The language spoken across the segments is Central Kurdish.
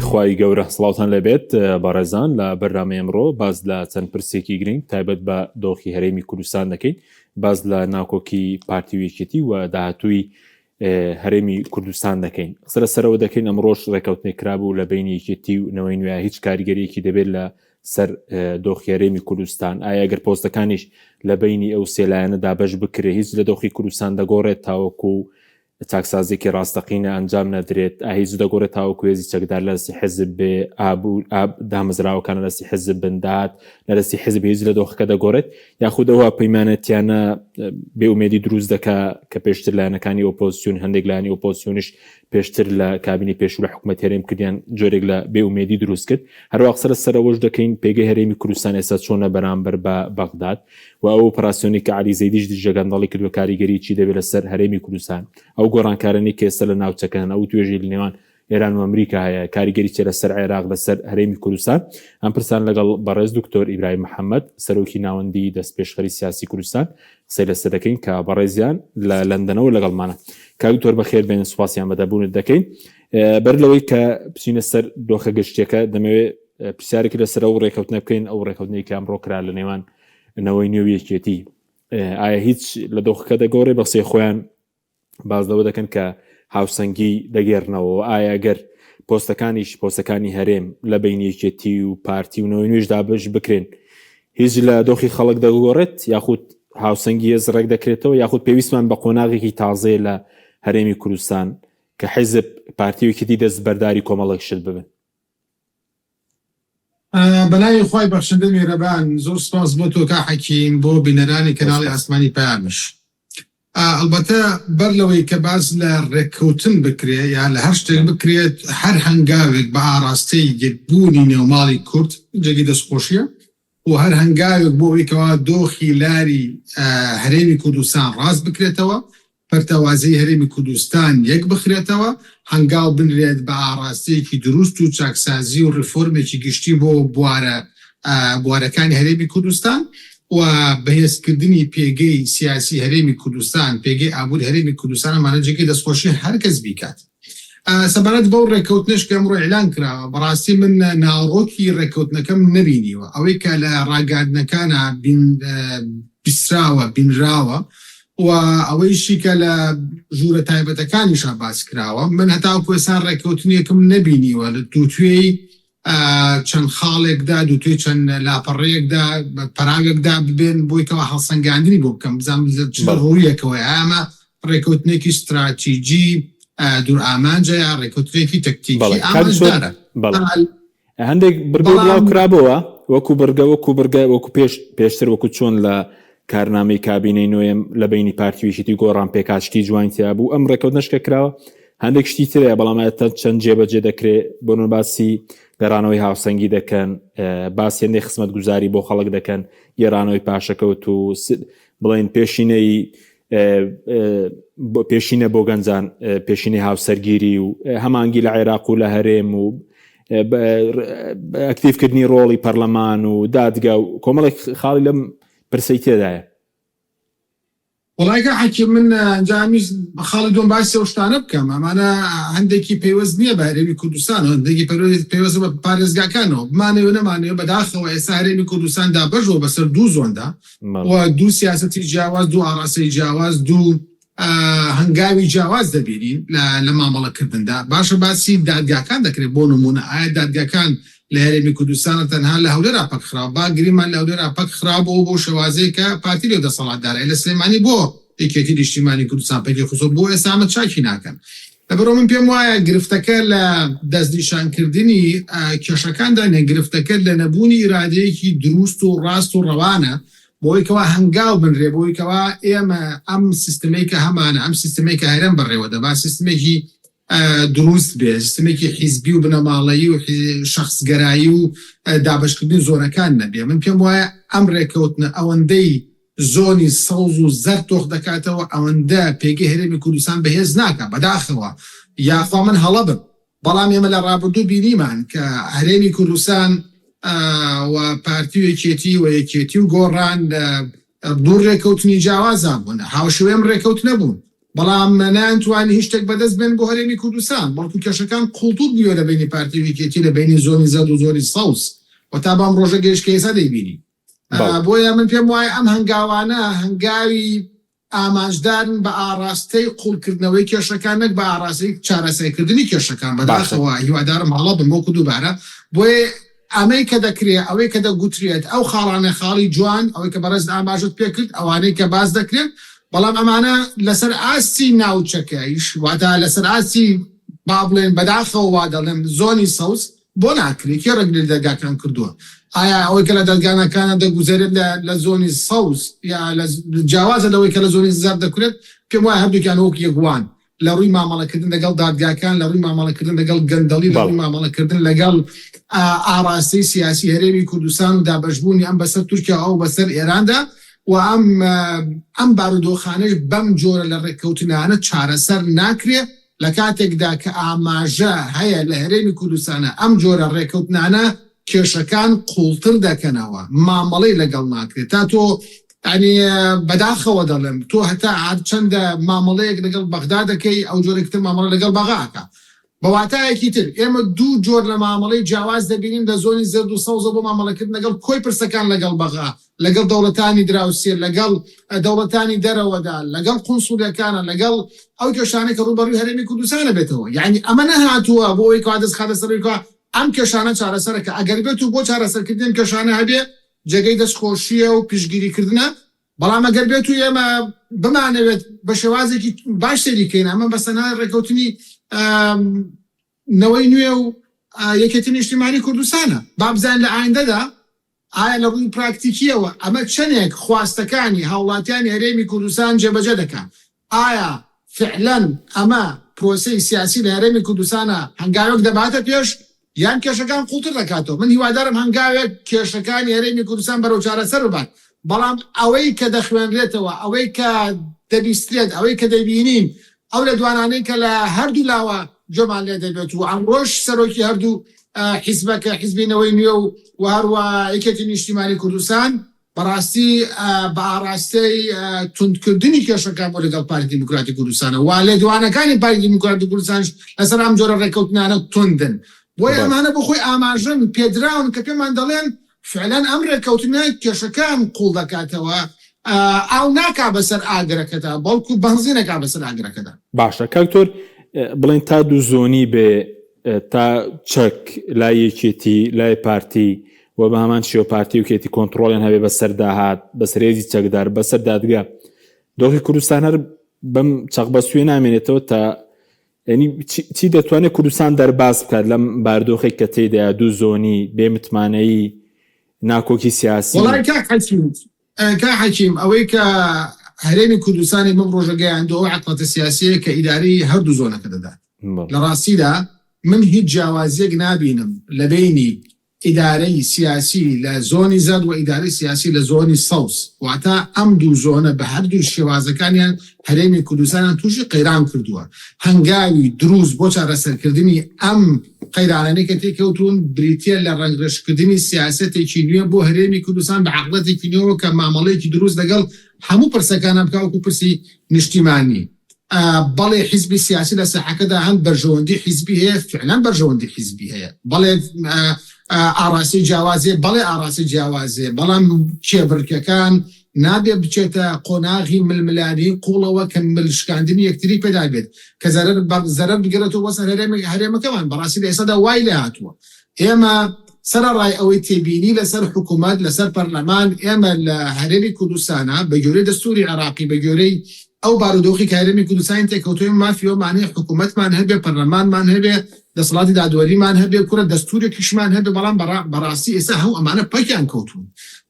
خوای گەورە سڵاوتان لێبێت بەڕێزان لە بەرنامەی ئەمڕۆ باس لە چەند پرسێکی گرنگ تایبەت بە دۆخی هەرێمی کوردستان دەکەین باس لە ناکۆکی پارتی و یەکێتی و داهاتووی هەرێمی کوردستان دەکەین قسە لەسەرەوە دەکەین ئەمڕۆش ڕێکەوتنێک کرابوو لە بینی یەکێتی و نەوەی نوێ هیچ کاریگەریەکی دەبێت لە سەر دۆخی هەرێمی کوردستان ئایا گەر پۆستەکانیش لە بینی ئەو سێلایەنە دابەش بکرێ هیچ لە دۆخی کوردستان دەگۆڕێت تاوەکو چاکسازیەکی ڕاستەقینە ئەنجام نەدرێت، ئا هیچ دەگۆڕێت تاوەکو هێزی چەکدار لە دەستی حزب بێ، ئابوور، ئاب، دامەزراوەکان لە دەستی حزب بن، داهات لە دەستی حزب هیچ لە دۆخەکە دەگۆڕێت، یاخود ئەو هاوپەیمانێتیانە بێ ئومێدی دروست دەکا کە پێشتر لایەنەکانی ئۆپۆزسیۆن هەندێک لایەنی ئۆپۆزسیۆنیش پێشتر لە کابینەی پێشوو لە حکومەت هەرێم کردیان جۆرێک لە بێ ئومێدی دروست کرد. هەروەها قسە لەسەر ئەوەش دەکەین پێگەی هەرێمی کوردستان ئێستا چۆنە بەرامبەر بە بەغداد، و ئەو ئۆپەراسیۆنەی کە عەلی زەیدیش دژە گەندەڵی کردووە کاریگەریی چی دەبێت لەسەر هەرێمی کوردستان، ئەو گۆڕانکارانەی کە ئێستا لە ناوچەکە هەن، ئەو وتوێژەی لە نێوان ئێران و ئەمریکا هەیە کاریگەری چیە لەسەر عێراق، لەسەر هەرێمی کوردستان. ئەم پرسانە لەگەڵ بەڕێز دکتۆر ئیبراهیم محەمەد، سەرۆکی ناوەندی دەستپێشخەری سیاسی کوردستان قسەی لەسەر دەکەین کە بەڕێزیان لە لەندەنەوە لەگەڵمانە. کاک دکتۆر بەخێر بێن، سوپاسیان بەدەبوونت دەکەین. بەر لەوەی کە بچینە سەر دۆخە گشتیەکە دەمەوێت پرسیارێکی لەسەر ئەو ڕێکەوتنە بکەین ئەو ڕێکەوتنەی کە ئەمڕۆ کرا لە نێوان نەوەی نوێ و یەکێتی ئایا هیچ لە دۆخەکە دەگۆڕێ بە قسەی خۆیان باز لەوە دەکەن کە هاوسەنگی دەگێرنەوە ئایا گەر پۆستەکانیش پۆستەکانی هەرێم لە بین یەکێتی و پارتی و نەوەی نوێش دابش بکرێن هیچ لە دۆخی خەڵک دەگۆڕێت یاخود هاوسەنگی هێز ڕێک دەکرێتەوە یاخود پێویستمان بە قۆناغێکی تازەیە لە هەرێمی کوردستان کە حیزب پارتی و یەکێتی دەست بەرداری کۆمەڵێک شت ببن. بەناوی خوای بەخشندە میهرەبان زۆر سپاس بۆ تۆ کاک حەکیم بۆ بینەرانی کەناڵی ئاسمانی پەیامش ئەڵبەتە بەر لەوەی کە باس لە ڕێککەوتن بکرێ یا لە هەر شتێک بکرێت هەر هەنگاوێک بە ئاڕاستەی یەکبوونی نێوماڵی کورد جێگەی دەستخۆشیە و هەر هەنگاوێک بۆ ئەوەی کەوا دۆخی لاری هەرێمی کوردستان ڕاست بکرێتەوە، پەرتەوازەی هەرێمی کوردستان یەک بخرێتەوە، هەنگاو بنرێت بە ئاڕاستەیەکی دروست و چاکسازی و ڕیفۆرمێکی گشتی بۆ بوارە بوارەکانی هەرێمی کوردستان و بەهێزکردنی پێگەی سیاسی هەرێمی کوردستان، پێگەی ئابووری هەرێمی کوردستان، ئەمانە جێگەی دەستخۆشیە هەر کەس بیکات. سەبارەت بەو ڕێککەوتنەش کە ئەمڕۆ ئیعلان کراوە، بەڕاستی من ناوەڕۆکی ڕێککەوتنەکەم نەبینیوە. ئەوەی کە لە ڕاگەیاندنەکانا بیستراوە، بینراوە و ئەوەیشی کە لە ژوورە تایبەتەکانیشا باس کراوە، من هەتاوەکو ئێستا ڕێککەوتنێکم نەبینیوە لە دووتوێی چەند خاڵێکدا، دووتوێی چەند لاپەڕەیەکدا، پەراوێکدا ببێن بۆی کەوا هەڵسەنگاندنی بۆ بکەم بزانم لە چ ڕوویەکەوەیە، ئایا ئەمە ڕێکەوتنێکی ستراتیجی دوور ئامانجە یا ڕێکەوتنێکی تەکتیکی ئامانجدارە. هەندێک بڕگە بڵاو کرابەوە وەکو بڕگە وەکو بڕگە وەکو پێش پێشتر وەکو چۆن لە کارنامەی کابینەی نوێم لە بینی پارتی و یەکێتی گۆڕان پێکات شتی جوانی تیا بوو ئەم ڕێکەوتنەش کە کراوە هەندێک شتی ترەیە بەڵام ئایا چەند جێبەجێ دەکرێت بۆ نمونە باسی گەڕانەوەی هاوسەنگی دەکەن باسی هەندێک خزمەتگوزاری بۆ خەڵک دەکەن گێڕانەوەی پاشەکەوت و بڵێن پێشینەی پێشینە بۆ گەنجان پێشینەی هاوسەرگیری و هەمانگی لە عێراق و لە هەرێم و ئەکتیڤکردنی ڕۆڵی پەرلەمان و دادگا و کۆمەڵێک خاڵی لەم پرسەی تێدایە. وەڵای کاک حەکیم من ئەنجامیش خاڵی دووەم باسی ئەو شتانە بکەم ئەمانە هەندێکی پەیوەست نییە بە هەرێمی کوردستانەوە هەندێکی پەیوەستە بە پارێزگاکانەوە بمانەوێ نەمانەوێ بەداخەوە ئێستا هەرێمی کوردستان دابەش بووە بەسەر دوو زۆندا و دوو سیاسەتی جیاواز دوو ئاڕاستەی جیاواز دوو هەنگاوی جیاواز دەبینین لە مامەڵەکردندا. باشە باسی دادگاکان دەکرێت بۆ نموونە ئایا دادگاکان لە هەرێمی کوردستانە تەنها لە هەولێرا پەکخراوە؟ با گریمان لە هەولێرا پەکخرابوو بەو شێوازەی کە پارتی لێ دەسەڵاتدارە ئەی لە سلێمانی بۆ یەکێتی نیشتیمانی کوردستان پەکی خستووە بۆ ئێستا ئەمە چاکی ناکەن؟ لەبەرئەوە من پێم وایە گرفتەکە لە دەستنیشانکردنی کێشەکاندا نیە گرفتەکە لە نەبوونی ئیرادەیەکی دروست و ڕاست و ڕەوانە بۆی کەوا هەنگاو بنرێ بۆی کەوا ئێمە ئەم سیستمەی کە هەمانە ئەم سیستمەی کە هەرێم بەڕێوە دەبا سیستمێکی دروست بێ سیستمێکی حیزبی و بنەماڵەیی و شەخسگەرایی و دابەشکردنی زۆنەکان نەبێ من پێم وایە ئەم ڕێکەوتنە ئەوەندەی زۆنی سەوز و زەرد تۆخ دەکاتەوە ئەوەندە پێگەی هەرێمی کوردستان بەهێز ناکا بەداخەوە یاخوا من هەڵە بم بەڵام ئێمە لە ڕابردوو بینیمان کە هەرێمی کوردستان و پارتی و یەکێتی و یەکێتی و گۆڕان لە دوو ڕێکەوتنی جیاوازا بوون هاوشێوەی ئەم ڕێکەوتنە بوون. بەڵام نەیانتوانی هیچ شتێک بەدەست بێن بۆ هەرێمی کوردستان، بەڵکو کێشەکان قوڵتر بوویەوە لە بەینی پارتی و یەکێتی لە بەینی زۆنی زەرد و زۆنی سەوز و تا بەم ڕۆژە گەیشت کە ئێستا دەیبینین. بۆیە من پێم وایە ئەم هەنگاوانە هەنگاوی ئامانجدارن بە ئاڕاستەی قوڵکردنەوەی کێشەکان نەک بە ئاڕاستەی چارەسەرکردنی کێشەکان، بەداخەوە هیوادارم هەڵە بم وەکو دووبارە، بۆیە ئەمەی کە دەکرێ، ئەوەی کە دەگوترێت، ئەو خاڵانە خاڵی جوان، ئەوەی کە بەڕێزت ئاماژەت پێکرد، ئەوانەی کە باس دەکرێن، بەڵام ئەمانە لەسەر ئاستی ناوچەکەیش، واتە لەسەر ئاستی با بڵێن بەداخەوە وا دەڵێم زۆنی سەوز، بۆ ناکرێ؟ کێ ڕێگری لە دەرگاکان کردووە؟ ئایا ئەوەی کە لە دەرگانەکانە دەگوزەرێت لە لە زۆنی سەوز یا لە جیاوازە لەوەی کە لە زۆنی زەرد دەکرێت؟ پێم وایە هەردووکیان وەک یەک وان لە ڕووی مامەڵەکردن لەگەڵ دادگاکان، لە ڕووی مامەڵەکردن لەگەڵ گەندەڵی، لە ڕووی مامەڵەکردن لەگەڵ ئاڕاستەی سیاسی هەرێمی کوردستان و دابەشبوونی ئەم بەسەر تورکیا و ئەو بەسەر ئێراندا و ئەم ئەم بارودۆخانەش بەم جۆرە لە ڕێککەوتنانە چارەسەر ناکرێ لە کاتێکدا کە ئاماژە هەیە لە هەرێمی کوردستانە ئەم جۆرە ڕێکەوتنانە کێشەکان قوڵتر دەکەنەوە، مامەڵەی لەگەڵ ناکرێت تا تۆ یانی بەداخەوە دەڵێم تۆ هەتا هەرچەندە مامەڵەیەک لەگەڵ بەغدا دەکەی ئەو جۆرێکی تر مامەڵە لەگەڵ بەغا ئەکا. بە واتایەکی تر ئێمە دوو جۆر لە مامەڵەی جیاواز دەبینین لە زۆنی زەرد و سەوزە بۆ مامەڵەکردن لەگەڵ کۆی پرسەکان لەگەڵ بەغا، لەگەڵ دەوڵەتانی دراوسێ، لەگەڵ دەوڵەتانی دەرەوەدا، لەگەڵ قونسوڵیەکانە، لەگەڵ ئەو کێشانەی کە ڕووبەڕووی هەرێمی کوردستان ئەبێتەوە. یانی ئەمە نەهاتووە بۆ ئەوەی کەوا دەست خاتە سەر ئەوەی کەوا ئەم کێشانە چارەسەرە کە ئەگەر بێت و بۆ چارەسەرکردنی ئەم کێشانە هەبێ جێگەی دەستخۆشییە و پشتگیریکردنە، بەڵام ئەگەر بێت و ئێمە بمانەوێت بە شێوازێکی باش سەیری کەین ئەمە بە سەنای ڕێکەوتنی نەوەی نوێ و یەکێتی نیشتیمانی کوردستانە. با بزانین لە ئایندەدا ئایا لە ڕووی پراکتیکییەوە ئەمە چەندێک خواستەکانی هاوڵاتیانی هەرێمی کوردستان جێبەجێ دەکات؟ ئایا فعلەن ئەمە پرۆسەی سیاسی لە هەرێمی کوردستانا هەنگاوێک دەباتە پێش یان کێشەکان قوڵتر دەکاتەوە؟ من هیوادارم هەنگاوێک کێشەکانی هەرێمی کوردستان بەرەو چارەسەر ببات، بەڵام ئەوەی کە دەخوێنرێتەوە، ئەوەی کە دەبیسترێت، ئەوەی کە دەیبینین، ئەو لێدوانانەی کە لە هەردوو لاوە گوێمان لێ دەبێت و ئەمڕۆش سەرۆکی هەردوو حیزبەکە، حیزبی نەوەی نوێ و و هەروا یەکێتی نیشتیمانی کوردستان، بەڕاستی بە ئاڕاستەی توندکردنی کێشەکان بۆ لەگەڵ پارتی دیموکراتی کوردستانە و لێدوانەکانی پارتی دیموکراتی کوردستانیش لەسەر ئەم جۆرە ڕێککەوتنانە توندن. بۆیە ئەمانە بۆ خۆی ئاماژەن پێدراون کە پێمان دەڵێن فعلەن ئەم ڕێککەوتنە کێشەکان قوڵ دەکاتەوە، ئاو ناکا بەسەر ئاگرەکەدا، بەڵکو بەنزین ئەکا بەسەر ئاگرەکەدا. باشە کاک تۆر بڵێن تا دوو زۆنی بێ تا چەک لای یەکێتی لای پارتی و بە هەمان شێوە پارتی و کێتی کۆنتڕۆڵیان هەبێ بەسەر داهات بەسەر هێزی چەکدار بەسەر دادگا دۆخی کوردستان هەر بەم چەقبەستوویە نامێنێتەوە تا یعنی چی دەتوانێت کوردستان دەرباز بکات لەم باردۆخێک کە تێیدا دوو زۆنی بێ متمانەیی ناکۆکی سیاسی وەڵای کاک حەکیم کاک حەکیم ئەوەی کە هەرێمی کوردستانی بەم ڕۆژە گەیاندووە ئەو عەقڵەتە سیاسیەیە کە ئیدارەی هەردوو زۆنەکە دەدات لە ڕاستیدا من هیچ جیاوازیەک نابینم لە بەینی ئیدارەی سیاسی لە زۆنی زەرد و ئیدارەی سیاسی لە زۆنی سەوز، واتە ئەم دوو زۆنە بە هەردوو شێوازەکانیان هەرێمی کوردستانیان تووشی قەیران کردووە. هەنگاوی دروست بۆ چارەسەرکردنی ئەم قەیرانانەی کە تێکەوتوون بریتییە لە ڕەنگڕێژکردنی سیاسەتێکی نوێ بۆ هەرێمی کوردستان بە عەقڵیەتێکی نوێوە کە مامەڵەیەکی دروست لەگەڵ هەموو پرسەکانا بکا وەکوو پرسی نیشتیمانی. بەڵێ حیزبی سیاسی لە ساحەکەدا هەن، بەرژەوەندی حیزبی هەیە، فعلەن بەرژەوەندی حیزبی هەیە، بەڵێ ئاڕاستەی جیاواز هەیە، بەڵێ ئاڕاستەی جیاواز هەیە، بەڵام کێبڕکێکان نابێ بچێتە قۆناغی ململانێی قووڵەوە کە مل شکاندنی یەکتری پێدا بێت، کە زەرەر زەرەر بگەڕێتەوە بۆ سەر هەرێمەکەمان، بەڕاستی لە ئێستادا وای لێهاتووە ئێمە سەرەڕای ئەوەی تێبینی لەسەر حکوومەت، لەسەر پەرلەمان، ئێمە لە هەرێمی کوردستانا بە گوێرەی دەستووری عێراقی، بە گوێرەی ئەو بارودۆخی کە هەرێمی کوردستانی تێکەوتووە ئێمە مافی ئەوەمان هەیە حکوومەتمان هەبێ، پەرلەمانمان هەبێ، دەسەڵاتی دادوەریمان هەبێ، کورە دەستوورێکیشمان هەبێ، بەڵام بەڕاستی ئێستا هەموو ئەمانە پەکیان کەوتوون.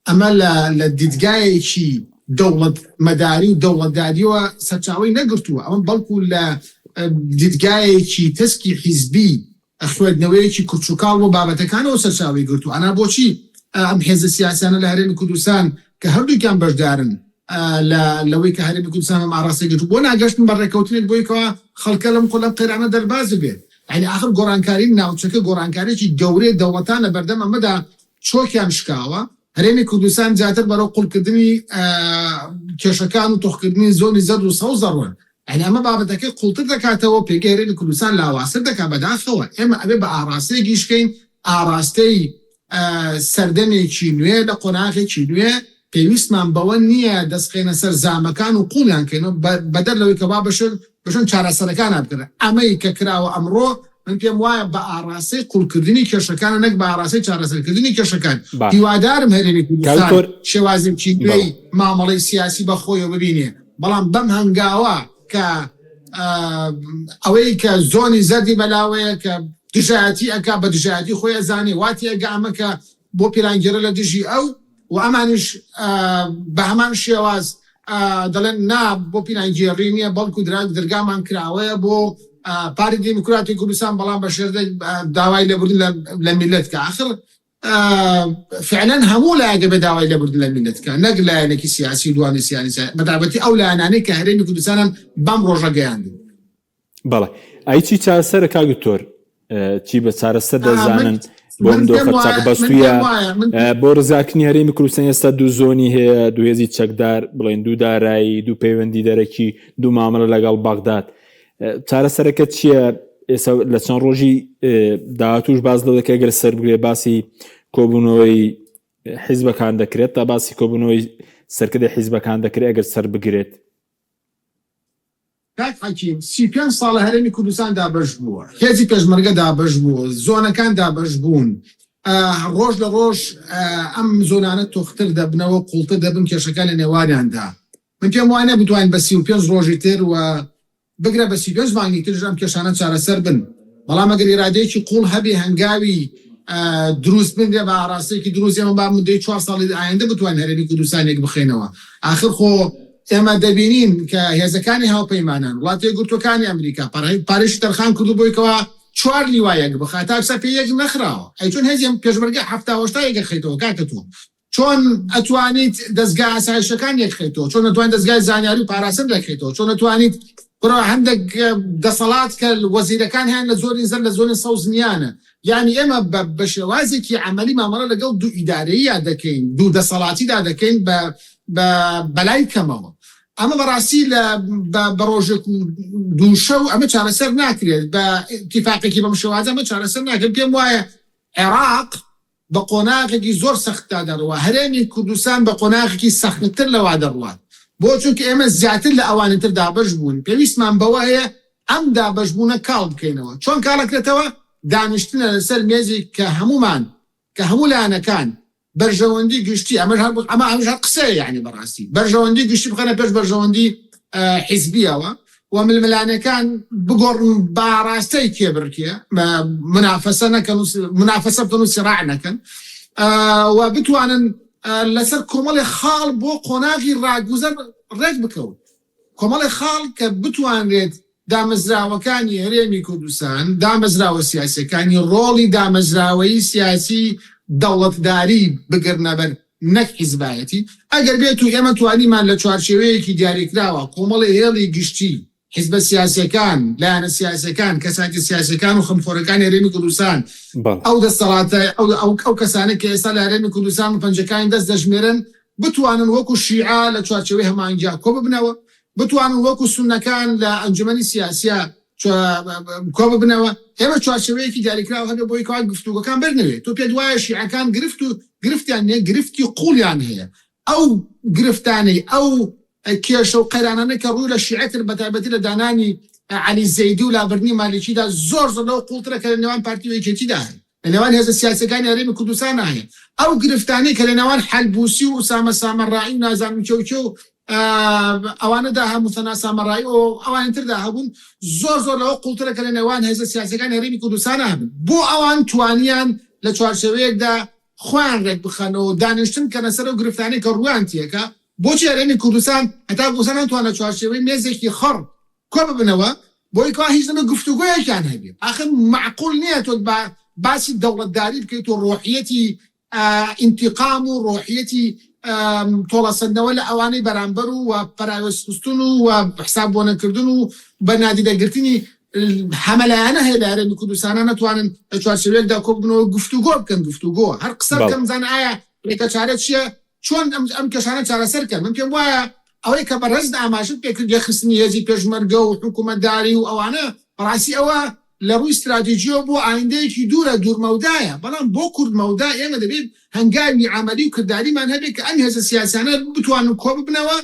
ئەمە لە لە دیدگایەکی دەوڵەتمەداری و دەوڵەتدارییەوە سەرچاوەی نەگرتووە، ئەمە بەڵکوو لە دیدگایەکی تەسکی حیزبی خوێندنەوەیەکی کورچوکاڵ بۆ بابەتەکانەوە سەرچاوەی گرتووە. ئەنا بۆچی ئەم هێزە سیاسیانە لە هەرێمی کوردستان کە هەردووکیان بەشدارن لە لەوەی کە هەرێمی کوردستان ئەم ئاڕاستەی گرتوو بۆ ناگەشتن بە ڕێککەوتنێک بۆی کەوا خەڵکە لەم لەم قەیرانە دەرباز ببێت؟ یانی ئاخر گۆڕانکاری ناوچەکە گۆڕانکاریی گەورەیە دەوڵەتان لە بەردەم ئەمەدا چۆکیان شکاوە هەرێمی کوردستان زیاتر بەرەو قوڵکردنی کێشەکان و تۆخکردنی زۆنی زەرد و سەوز دەڕۆن. یانی ئەمە بابەتەکەی قوڵتر دەکاتەوە پێگەی هەرێمی کوردستان لاوازتر دەکات بەداخەوە ئێمە ئەبێ بە ئاڕاستەیەک ئیش کەین ئاڕاستەی سەردەمێکی نوێ لە قۆناغێکی نوێ پێویستمان بەوە نییە دەست خەینە سەر زامەکان و قوڵیان کەینەوە بەدەر لەوەی کە وا بەشێن بەشۆن چارەسەرەکانە بکەن ئەمەی کە کراوە ئەمڕۆ من پێم وایە بە ئاڕاستەی قوڵکردنی کێشەکانە نەک بە ئاڕاستەی چارەسەرکردنی کێشەکان. باشە هیوادارم هەرێمی کاک کوردستان دکتۆر شێوازێکی بەڵێ. نوێی مامەڵەی سیاسی بە خۆیەوە ببینێ، بەڵام بەم هەنگاوە کە ئەوەی کە زۆنی زەردی بەلاوەیە کە دژایەتی ئەکا بە دژایەتی خۆی ئەزانێ وا تێئەگا ئەمە کە بۆ پیلانگێڕی لە دژی ئەو و ئەمانیش بە هەمان شێواز دەڵێن نا بۆ پیلانگێڕی نییە بەڵکو دەرگامان کراوەیە بۆ پارتی دیموکراتی کوردستان بەڵام بە شێردە داوای لێبوردن لە میللەت کە ئاخر فعلا هەموو لایەک دەبێت داوای لێبوردن لە میللەت بکات نەک لایەنێکی سیاسی و دوانی سیاسی بەتایبەتی ئەو لایەنانەی کە هەرێمی کوردستانیان بەم ڕۆژە گەیاندووە. بەڵێ ئەی چی چارەسەرە کاک دکتۆر چی بە چارەسەر دەزانن بۆ ئەم دۆخە چەقبەستوویە بۆ ڕزگارکردنی هەرێمی کوردستان ئێستا دوو زۆنی هەیە دوو هێزی چەکدار بڵێن دوو دارایی دوو پەیوەندی دەرەکی دوو مامەڵە لەگەڵ بەغداد چارەسەرەکە چییە ئێستا لە چەند ڕۆژی داهاتوش باز لەوە دەکرێت گەر سەر بگرێ باسی کۆبوونەوەی حیزبەکان دەکرێت تا باسی کۆبوونەوەی سەرکردە حیزبەکان دەکرێت ئەگەر سەر بگرێت کاک حەکیم، 35 ساڵە هەرێمی کوردستان دابەش بووە، هێزی پێشمەرگە دابەش بووە، زۆنەکان دابەش بوون، ڕۆژ لە ڕۆژ ئەم زۆنانە تۆختر دەبنەوە، قوڵتر دەبن کێشەکان لە نێوانیاندا. من پێم وانیە بتوانین بە 35 ڕۆژی تر و بگرە بە 35 مانگی تریش ئەم کێشانە چارەسەر بن، بەڵام ئەگەر ئیرادەیەکی قوڵ هەبێ هەنگاوی دروست بنرێ بە ئاراستەیەکی دروست ئێمە با مدەی چوار ساڵی ئایندە بتوانین هەرێمی کوردستان یەکبخەینەوە. ئاخر خۆ ئێمە دەبینین کە هێزەکانی هاوپەیمانان، وڵاتە یەکگرتووەکانی ئەمریکا، پارەیشی تەرخان کردوو بۆی کەوا چوار لیوا یەک بخا، تا ئێستا پێی یەک نەخراوە. ئەی چۆن هێزی پێشمەرگە 70 80 یەک ئەخەیتەوە کاکە تۆ؟ چۆن ئەتوانیت دەزگا ئاسایشەکان یەکخەیتەوە؟ چۆن ئەتوانیت دەزگای زانیاری و پاراستن رێکخەیتەوە؟ چۆن ئەتوانیت کوڕە هەندێک دەسەڵات کە وەزیرەکان هەیان لە زۆنی زەرد لە زۆنی سەوز نیانە یانی ئێمە بە بە شێوازێکی عەمەلی مامەڵە لەگەڵ دوو ئیدارەییا دەکەین دوو دەسەڵاتیدا دەکەین بە بە بەلای کەمەوە ئەمە بەڕاستی لە بە بە ڕۆژێک و دوو شەو ئەمە چارەسەر ناکرێت بە ئیتیفاقێکی بەم شێوازە ئەمە چارەسەر ناکرێت پێم وایە عێراق بە قۆناغێکی زۆر سەختدا دەڕوا، هەرێمی کوردستان بە قۆناغێکی سەختتر لەوە دەڕوات، بۆ؟ چونکە ئێمە زیاتر لە ئەوانی تر دابەش بوون، پێویستمان بەوە هەیە ئەم دابەشبوونە کاڵ بکەینەوە، چۆن کاڵەکرێتەوە؟ دانیشتنە لەسەر مێزێک کە هەموومان، کە هەموو لایەنەکان بەرژەوەندی گشتی، ئەمەش هەر ئەمە ئەمەش هەر قسەیە یانی بەڕاستی، بەرژەوەندی گشتی بخەنە پێش بەرژەوەندی حیزبییەوە و ململانێکان بگۆڕن بە ئاڕاستەی کێبڕکێ، مونافەسە نەکەن و مونافەسە بکەن و سیڕاع نەکەن و بتوانن لەسەر کۆمەڵێ خاڵ بۆ قۆناغی ڕاگوزەر ڕێک بکەون. کۆمەڵێ خاڵ کە بتوانرێت دامەزراوەکانی هەرێمی کوردستان، دامەزراوە سیاسیەکانی ڕۆڵی دامەزراوەیی سیاسی دەوڵەتداری بگرنەبەر نەک حیزبایەتی، ئەگەر بێت و ئێمە توانیمان لە چوارچێوەیەکی دیاریکراوە کۆمەڵێ هێڵی گشتی حیزبە سیاسیەکان، لایەنە سیاسیەکان، کەسایەتیە سیاسیەکان و خەمخۆرەکانی هەرێمی کوردستان، ئەو دەستەڵاتە، ئەو کەسانەی کە ئێستا لە هەرێمی کوردستان و پەنجەکانی دەست دەژمێرن بتوانن وەکو شیعە لە چوارچێوەی هەماهەنگیا کۆببنەوە، بتوانن وەکو سوننەکان لە ئەنجومەنی سیاسیا کۆببنەوە، ئێمە چوارچێوەیەکی دیاریکراو هەبێ بۆی کەوا گفتوگۆکان بەرنەوێ، تۆ پێت وایە شیعەکان گرفت و گرفتیان نیە، گرفتی قوڵیان هەیە، ئەو گرفتانەی ئەو کێشە و قەیرانانەی کە ڕووی لە شیعە کرد بەتایبەتی لە دانانی عەلی زەیدی و لابردنی مالیکیدا زۆر زۆر لەوە قوڵترە کە لە نێوان پارتی و یەکێتیدا هەیە. لە نێوان هێزە سیاسیەکانی هەرێمی کوردستانا هەیە، ئەو گرفتانەی کە لە نێوان حەلبوسی و ئوسامە سامەڕائی و نازانم کێ و کێ و ئەوانەدا هە موسەنا سامەڕائی و ئەوانی تردا هەبوون زۆر زۆر لەوە قوڵترە کە لە نێوان هێزە سیاسیەکانی هەرێمی کوردستانا هەبن. بۆ ئەوان توانیان لە چوارچێوەیەکدا خۆیان رێکبخەنەوە و دانیشتن بکەنە سەر ئەو گرفتانەی کە روویان تێکا، بۆچی هەرێمی کوردستان هەتاکو ئێستا نەتوانە چوارچێوەی مێزێکی خڕ کۆببنەوە بۆی کەوا هیچ نەبێت گفتوگۆیەکیان هەبێ ئاخر مەعقول نییە تۆ با باسی دەوڵەتداری بکەیت و ڕۆحیەتی ئینتیقام و ڕۆحیەتی تۆڵەسەندنەوە لە ئەوانەی بەرامبەر و و پەراوێزخستن و و حساب بۆ نەکردن و بە نادیدەگرتنی هەمەلایەنە هەیە لە هەرێمی کوردستانە نەتوانن لە چوارچێوەیەکدا کۆببنەوە گفتوگۆ بکەن گفتوگۆ هەر قسە بەڵێ. بکەن بزانن ئایا ڕێگەچارە چییە چۆن ئەم ئەم کێشانە چارەسەر کەن من پێم وایە. ئەوەی کە بەڕێزت ئاماژەت پێکرد یەکخستنی هێزی پێشمەرگە و حکوومەتداری و ئەوانە، بەڕاستی ئەوە لە ڕووی ستراتیجییەوە بۆ ئایندەیەکی دوورە، دوورمەودایە، بەڵام بۆ کورتمەودا ئێمە دەبێت هەنگاوی عەمەلی و کرداریمان هەبێت کە ئەم هێزە سیاسیانە بتوانن کۆببنەوە،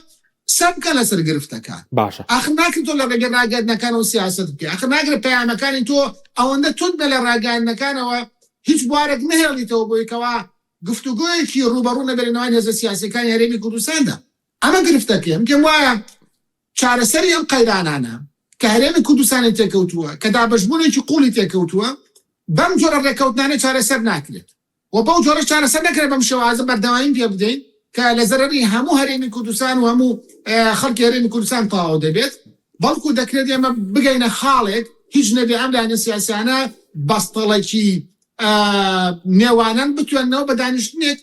قسە بکەن لەسەر گرفتەکان. باشە. ئاخر ناکرێت تۆ لە ڕێگەی ڕاگەیاندنەکانەوە سیاسەت بکەی، ئاخر ناکرێت پەیامەکانی تۆ ئەوەندە توند بێت لە ڕاگەیاندنەکانەوە هیچ بوارێک نەهێڵیتەوە بۆی کەوا گفتوگۆیەکی ڕووبەڕوو نەبێت لە نێوان هێزە سیاسییەکانی هەرێمی کوردستاندا. ئەمە گرفتەکەیە. من پێم وایە چارەسەری ئەم قەیرانانە کە هەرێمی کوردستانی تێکەوتووە، کە دابەشبوونێکی قووڵی تێکەوتووە، بەم جۆرە ڕێککەوتنانە چارەسەر ناکرێت و بەو جۆرەش چارەسەر نەکرێت بەم شێوازە بەردەوامی پێ بدەین کە لە زەرەری هەموو هەرێمی کوردستان و هەموو خەڵکی هەرێمی کوردستان تەواو دەبێت، بەڵکو دەکرێت ئێمە بگەینە خاڵێک هیچ نەبێ ئەم لایەنە سیاسیانە بەستەڵەکی نێوانان بتوێننەوە بە دانیشتنێک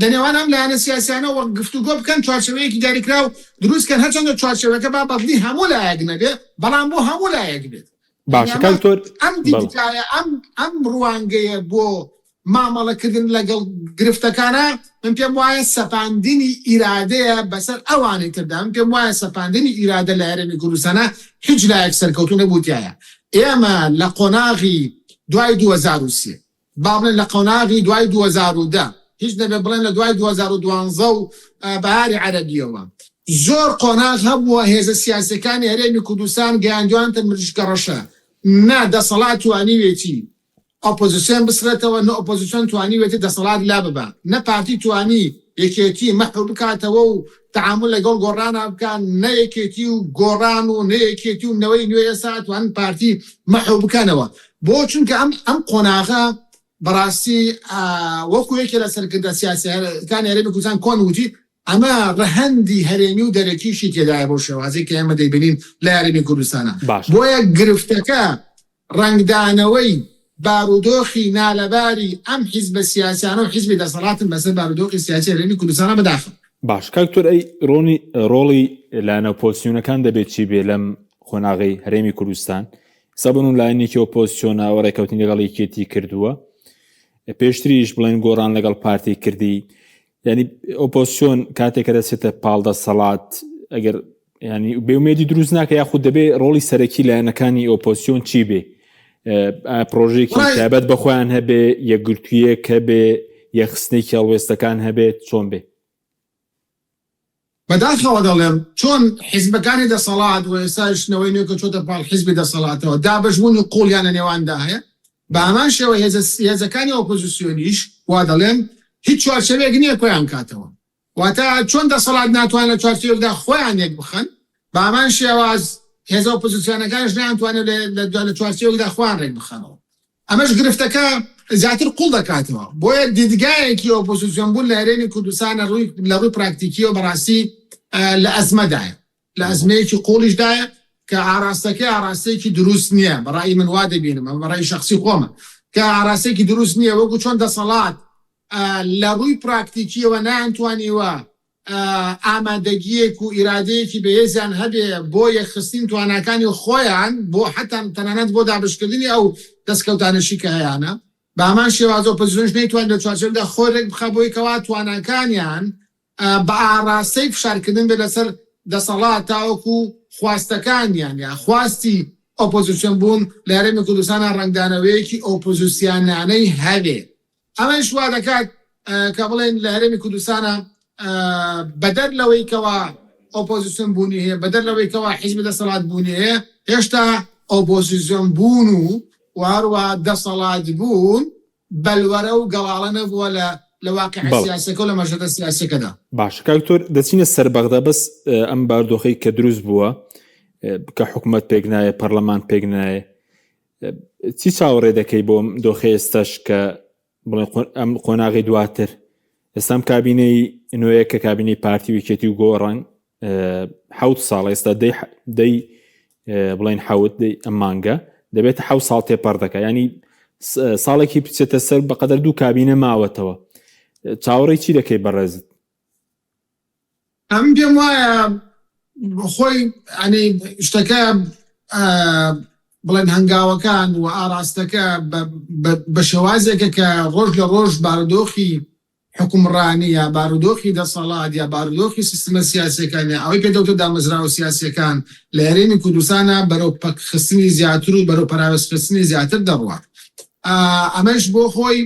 لە نێوان ئەم لایەنە سیاسیانە وەک گفتوگۆ بکەن چوارچێوەیەکی دیاریکراو دروست کەن هەرچەندە چوارچێوەکە با بەدڵی هەموو لایەک نەبێ بەڵام بۆ هەموو لایەک بێت. باشە کاک دکتۆر ئەم دیدگایە ئەم ئەم ڕوانگەیە بۆ مامەڵەکردن لەگەڵ گرفتەکانە من پێم وایە سەپاندنی ئیرادەیە بەسەر ئەوانی تردا من پێم وایە سەپاندنی ئیرادە لە هەرێمی کوردستانا هیچ لایەک سەرکەوتوو نەبوو تیایا ئێمە لە قۆناغی دوای 2003 با بڵێن لە قۆناغی دوای 2010 هیچ نەبێ بڵێن لە دوای 2012 و بەهاری عەرەبیەوە زۆر قۆناغ هەبووە هێزە سیاسیەکانی هەرێمی کوردستان گەیاندویانتە مریشکە ڕەشە نە دەسەڵات توانیوێتی ئۆپۆزسیۆن بسڕێتەوە، نە ئۆپۆزسیۆن توانیوێتی دەسەڵات لاببا، نە پارتی توانی یەکێتی مەحو بکاتەوە و تەعامول لەگەڵ گۆڕانا بکا، نە یەکێتی و گۆڕان و نە یەکێتی و نەوەی نوێ ئێستا ئەتوانن پارتی مەحو بکەنەوە. بۆ؟ چونکە ئەم ئەم قۆناغە بەڕاستی وەکو یەکێ لە سەرکردە سیاسییەکانی هەرێمی کوردستان کۆن وتی، ئەمە ڕەهەندی هەرێمی و دەرەکیشی تێدایە بەو شێوازەی کە ئێمە دەیبینین لە هەرێمی کوردستانا. باشە. بۆیە گرفتەکە ڕەنگدانەوەی بارودۆخی نالەباری ئەم حیزبە سیاسیانە و حیزبی دەسەڵاتن بەسەر بارودۆخی سیاسی هەرێمی کوردستانا بەداخەوە. باش کاک دکتۆر ئەی ڕۆنی ڕۆڵی لایەنە ئۆپۆزسیۆنەکان دەبێت چی بێ لەم قۆناغەی هەرێمی کوردستان ئێستا بنون لایەنێکی ئۆپۆزسیۆنە و ڕێکەوتنی لەگەڵ یەکێتی کردووە پێشتریش بڵێن گۆڕان لەگەڵ پارتی کردی یعنی ئۆپۆزسیۆن کاتێک کە دەچێتە پاڵ دەسەڵات ئەگەر ینی بێمێدی دروست ناکە یاخود دەبێ ڕۆڵی سەرەکی لایەنەکانی ئۆپۆزسیۆن چی بێ پرۆژێکی تایبەت بە خۆیان هەبێ یەکگرتوویەک هەبێ یەخستنێکی هەڵوێستەکان هەبێت چۆن بێ بەداخەوە دەڵێم چۆن حیزبەکانی دەسەڵات و ئێستاش نەوەی نوێ کە چۆتە پاڵ حیزبی دەسەڵاتەوە دابەشبوونی قوڵیان لە نێواندا هەیە بە هەمان شێوە هێزە هێزەکانی ئۆپۆزیسیۆنیش وا دەڵێم هیچ چوارچێوەیەک نییە کۆیان کاتەوە واتە چۆن دەسەڵات ناتوانێت لە چوارچێوەیەکدا خۆیان یەک بخەن بە هەمان شێواز هێزە ئۆپۆزیسیۆنەکانیش نەیانتوانێت لە چوارچێوەیەکدا خۆیان ڕێک بخەنەوە ئەمەش گرفتەکە زیاتر قوڵ دەکاتەوە. بۆیە دیدگایەکی ئۆپۆزیسیۆن بوون لە هەرێمی کوردستان لە ڕووی پراکتیکیەوە بەڕاستی لە ئەزمەدایە، لە ئەزمەیەکی قوڵیشدایە کە ئاراستەکەی ئاراستەیەکی دروست نییە، بە ڕای من وا دەبینم، ئەمە ڕای شەخسی خۆمە، کە ئاراستەیەکی دروست نییە، وەکو چۆن دەسەڵات لە ڕووی پراکتیکیەوە نەیانتوانیوە ئامادەگییەک و ئیرادەیەکی بەهێزیان هەبێ بۆ یەکخستنی تواناکانی خۆیان بۆ حەتا تەنانەت بۆ دابەشکردنی ئەو دەستکەوتانەشی کە هەیانە بە هەمان شێواز ئۆپۆزسیۆنیش نەیتوانی لە چوارچێوەدا خۆی رێک بخا بۆی کەوا تواناکانیان بە ئاڕاستەی فشارکردن بێت لەسەر دەسەڵات تاوەکو خواستەکانیان یا خواستی ئۆپۆزسیۆن بوون لە هەرێمی کوردستانا رەنگدانەوەیەکی ئۆپۆزسیانانەی هەبێ. ئەمەیش وا دەکات کە بڵێین لە هەرێمی کوردستانا بەدەر لەوەی کەوا ئۆپۆزیسیۆن بوونی هەیە، بەدەر لەوەی کەوا حیزبی دەسەڵات بوونی هەیە، هێشتا ئۆپۆزیسیۆن بوون و و هەروەها دەسەڵات بوون بەلوەرە و گەڵاڵە نەبووە لە لە واقیعە بەڵێ. سیاسیەکە و لە مەشهەدە سیاسیەکەدا. باشە کاک دکتۆر دەچینە سەر بەغدا بەس ئەم باردۆخەی کە دروست بووە کە حکومەت پێک نایە پەرلەمان پێک نایە چی چاوەڕێ دەکەی بۆ دۆخی ئێستاش کە بڵێ ئەم قۆناغی دواتر ئێستام کابینەی نوێیە کە کابینەی پارتی وکێتی و گۆڕان حوت ساڵ ئێستا دەی دەی بڵێن حوت دەی ئەم مانگە دەبێت حو ساڵ تێپەڕ دەکە ینی ساڵێکی بچێتە سەر بەقەدەر دوو کابینە ماوەتەوە چاوەڕێی چی دەکەی بەڕێزت ئەمن پێم وایە خۆی ئەنی شتەکە بڵێن هەنگاوەکان و ئاراستەکە بە شێوازێکە کە ڕۆژ لە ڕۆژ بارودۆخی حوکمڕانی یا بارودۆخی دەسەڵات یا بارودۆخی سیستمە سیاسیەکان یا ئەوەی پێ دەوترێت دامەزراوە سیاسیەکان لە هەرێمی کوردستانا بەرەو پەکخستنی زیاتر و بەرەو پەراوێزخستنی زیاتر دەڕوات. ئەمەش بۆ خۆی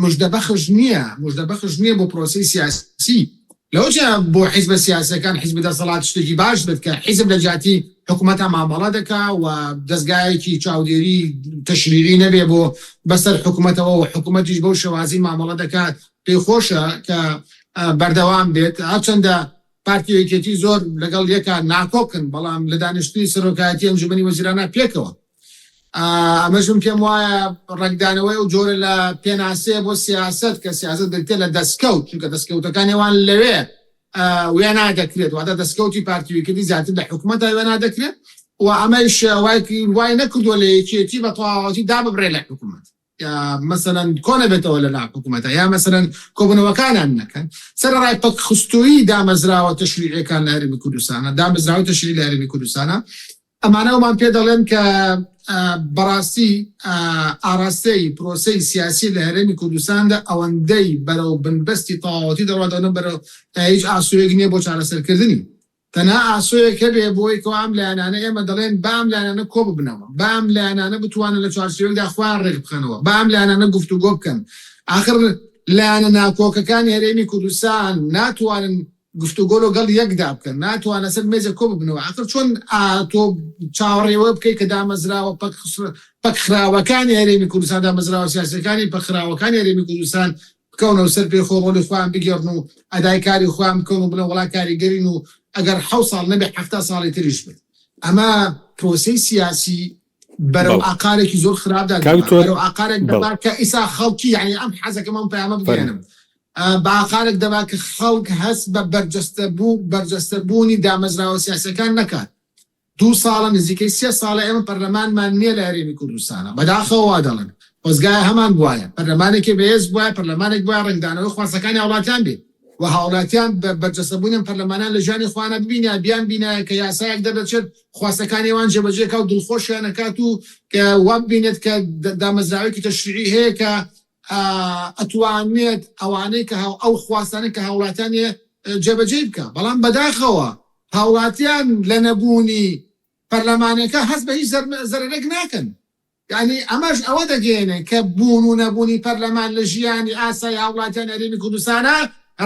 مژدەبەخش نییە، مژدەبەخش نییە بۆ پرۆسەی سیاسی. لەوەچە بۆ حیزبە سیاسیەکان حیزبی دەسەڵات شتێکی باش بێت کە حیزب لە جیاتی حکومەتا مامەڵە دەکا و دەزگایەکی چاودێری تەشریعی نەبێ بۆ بەسەر حکومەتەوە و حکومەتیش بەو شێوازی مامەڵە دەکات پێی خۆشە کە بەردەوام بێت هەرچەندە پارتی و یەکێتی زۆر لەگەڵ یەکا ناکۆکن بەڵام لە دانیشتنی سەرۆکایەتی ئەنجومەنی وەزیرانا پێکەوە ئەمەش من پێم وایە ڕەنگدانەوەی ئەو جۆرە لە پێناسەیە بۆ سیاسەت کە سیاسەت بریتیە لە دەستکەوت، چونکە دەستکەوتەکانی ئەوان لەوێ وێنا دەکرێت، واتە دەستکەوتی پارتی و یەکێتی زیاتر لە حکومەتدا وێنا دەکرێت و ئەمەیش وای نەکردووە لە یەکێتی بە تەواوەتی داببڕێ لە حکومەت. یا مەسەلەن کۆنەبێتەوە لە ناو حکوومەتە یا مەسەلەن کۆبوونەوەکانیان نەکەن سەرەڕای پەکخستوویی دامەزراوە تەشریعیەکان لە هەرێمی کوردستانە دامەزراوەی تەشریعی لە هەرێمی کوردستانە ئەمانەوەمان پێ دەڵێن کە بەڕاستی ئاراستەی پرۆسەی سیاسی لە هەرێمی کوردستاندا ئەوەندەی بەرەو بنبەستی تەواوەتی دەڕوات ئەوەندە بەرەو هیچ ئاسۆیەک نییە بۆ چارەسەرکردنی. تەنها ئاسۆیەک هەبێ بۆی کەوا ئەم لایەنانە ئێمە دەڵێن با ئەم لایەنانە کۆببنەوە، با ئەم لایەنانە بتوانن لە چوارچێوەیەکدا خۆیان ڕێکبخەنەوە، با ئەم لایەنانە گفتوگۆ بکەن. ئاخر لایەنە ناکۆکەکانی هەرێمی کوردستان ناتوانن گفتوگۆ لەگەڵ یەکدا بکەن، ناتوانن لەسەر مێزێک کۆببنەوە. ئاخر چۆن تۆ چاوەڕێی ئەوە بکەی کە دامەزراوە پەکخراوەکانی هەرێمی کوردستان، دامەزراوە سیاسییەکانی پەکخراوەکانی هەرێمی کوردستان بکەونەوە سەر پێی خۆ ڕۆڵی خۆیان بگێڕن و ئەدای کاری خۆیان بکەن و بڵێن وەڵا کاریگەرین و ئەگەر حەوت ساڵ نەبێ 70 ساڵی تریش بێت ئەمە پرۆسەی سیاسی بەرەو بەڵێ ئاقارێکی زۆر خراپدا کاک دەبا دکتۆر بەرەو ئاقارێک بەڵێ دەبا کە ئیسا خەڵکی یعنی ئەم حەزەکەم ئەم پەیامە فەرموو بگەیەنم بە ئاقارێک دەبا کە خەڵک هەست بە بەرجەستە بوو بەرجەستە بوونی دامەزراوە سیاسیەکان نەکات دوو ساڵە نزیکەی سێ ساڵە ئێمە پەرلەمانمان نییە لە هەرێمی کوردستانە بەداخەوە وا دەڵێن خۆزگایە هەمان بوایە پەرلەمانێکی بەهێز بوایە پەرلەمانێک بوایە ڕەنگدانەوەی خواستەکانی هاوڵاتیان بێ و هاوڵاتیان بە بەرجەستەبوونی ئەم پەرلەمانان لە ژیانی خۆیانە ببینە بیان بینایە کە یاسایەک دەردەچێت خواستەکانی ئەوان جێبەجێ کا و دڵخۆشیان ئەکات و کە وا ببینێت کە دامەزراوەیەکی تەشریعی هەیە کە ئەتوانێت ئەوانەی کە ئەو خواستانەی کە هاوڵاتیان هەیە جێبەجێی بکا بەڵام بەداخەوە هاوڵاتیان لە نەبوونی پەرلەمانەکە هەست بە هیچ زەرەرێک ناکەن یانی ئەمەش ئەوە دەگەیەنێ کە بوون و نەبوونی پەرلەمان لە ژیانی ئاسایی هاوڵاتیانی هەرێمی کوردستانا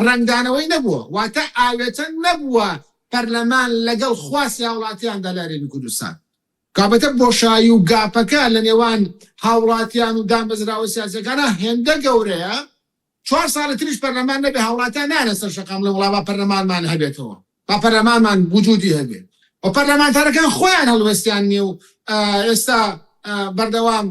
ڕەنگدانەوەی نەبووە واتە ئاوێتە نەبووە پەرلەمان لەگەڵ خواستی هاوڵاتیاندا لە هەرێمی کوردستان. کابەتە بۆشایی و گاپەکە لە نێوان هاوڵاتیان و دامەزراوە سیاسیەکانا هێندە گەورەیە چوار ساڵی تریش پەرلەمان نەبێ هاوڵاتیان نایەنە سەر شەقام بڵێن وەڵا با پەرلەمانمان هەبێتەوە با پەرلەمانمان وجودی هەبێ و پەرلەمانتارەکان خۆیان هەڵوێستیان نیە و ئێستا بەردەوام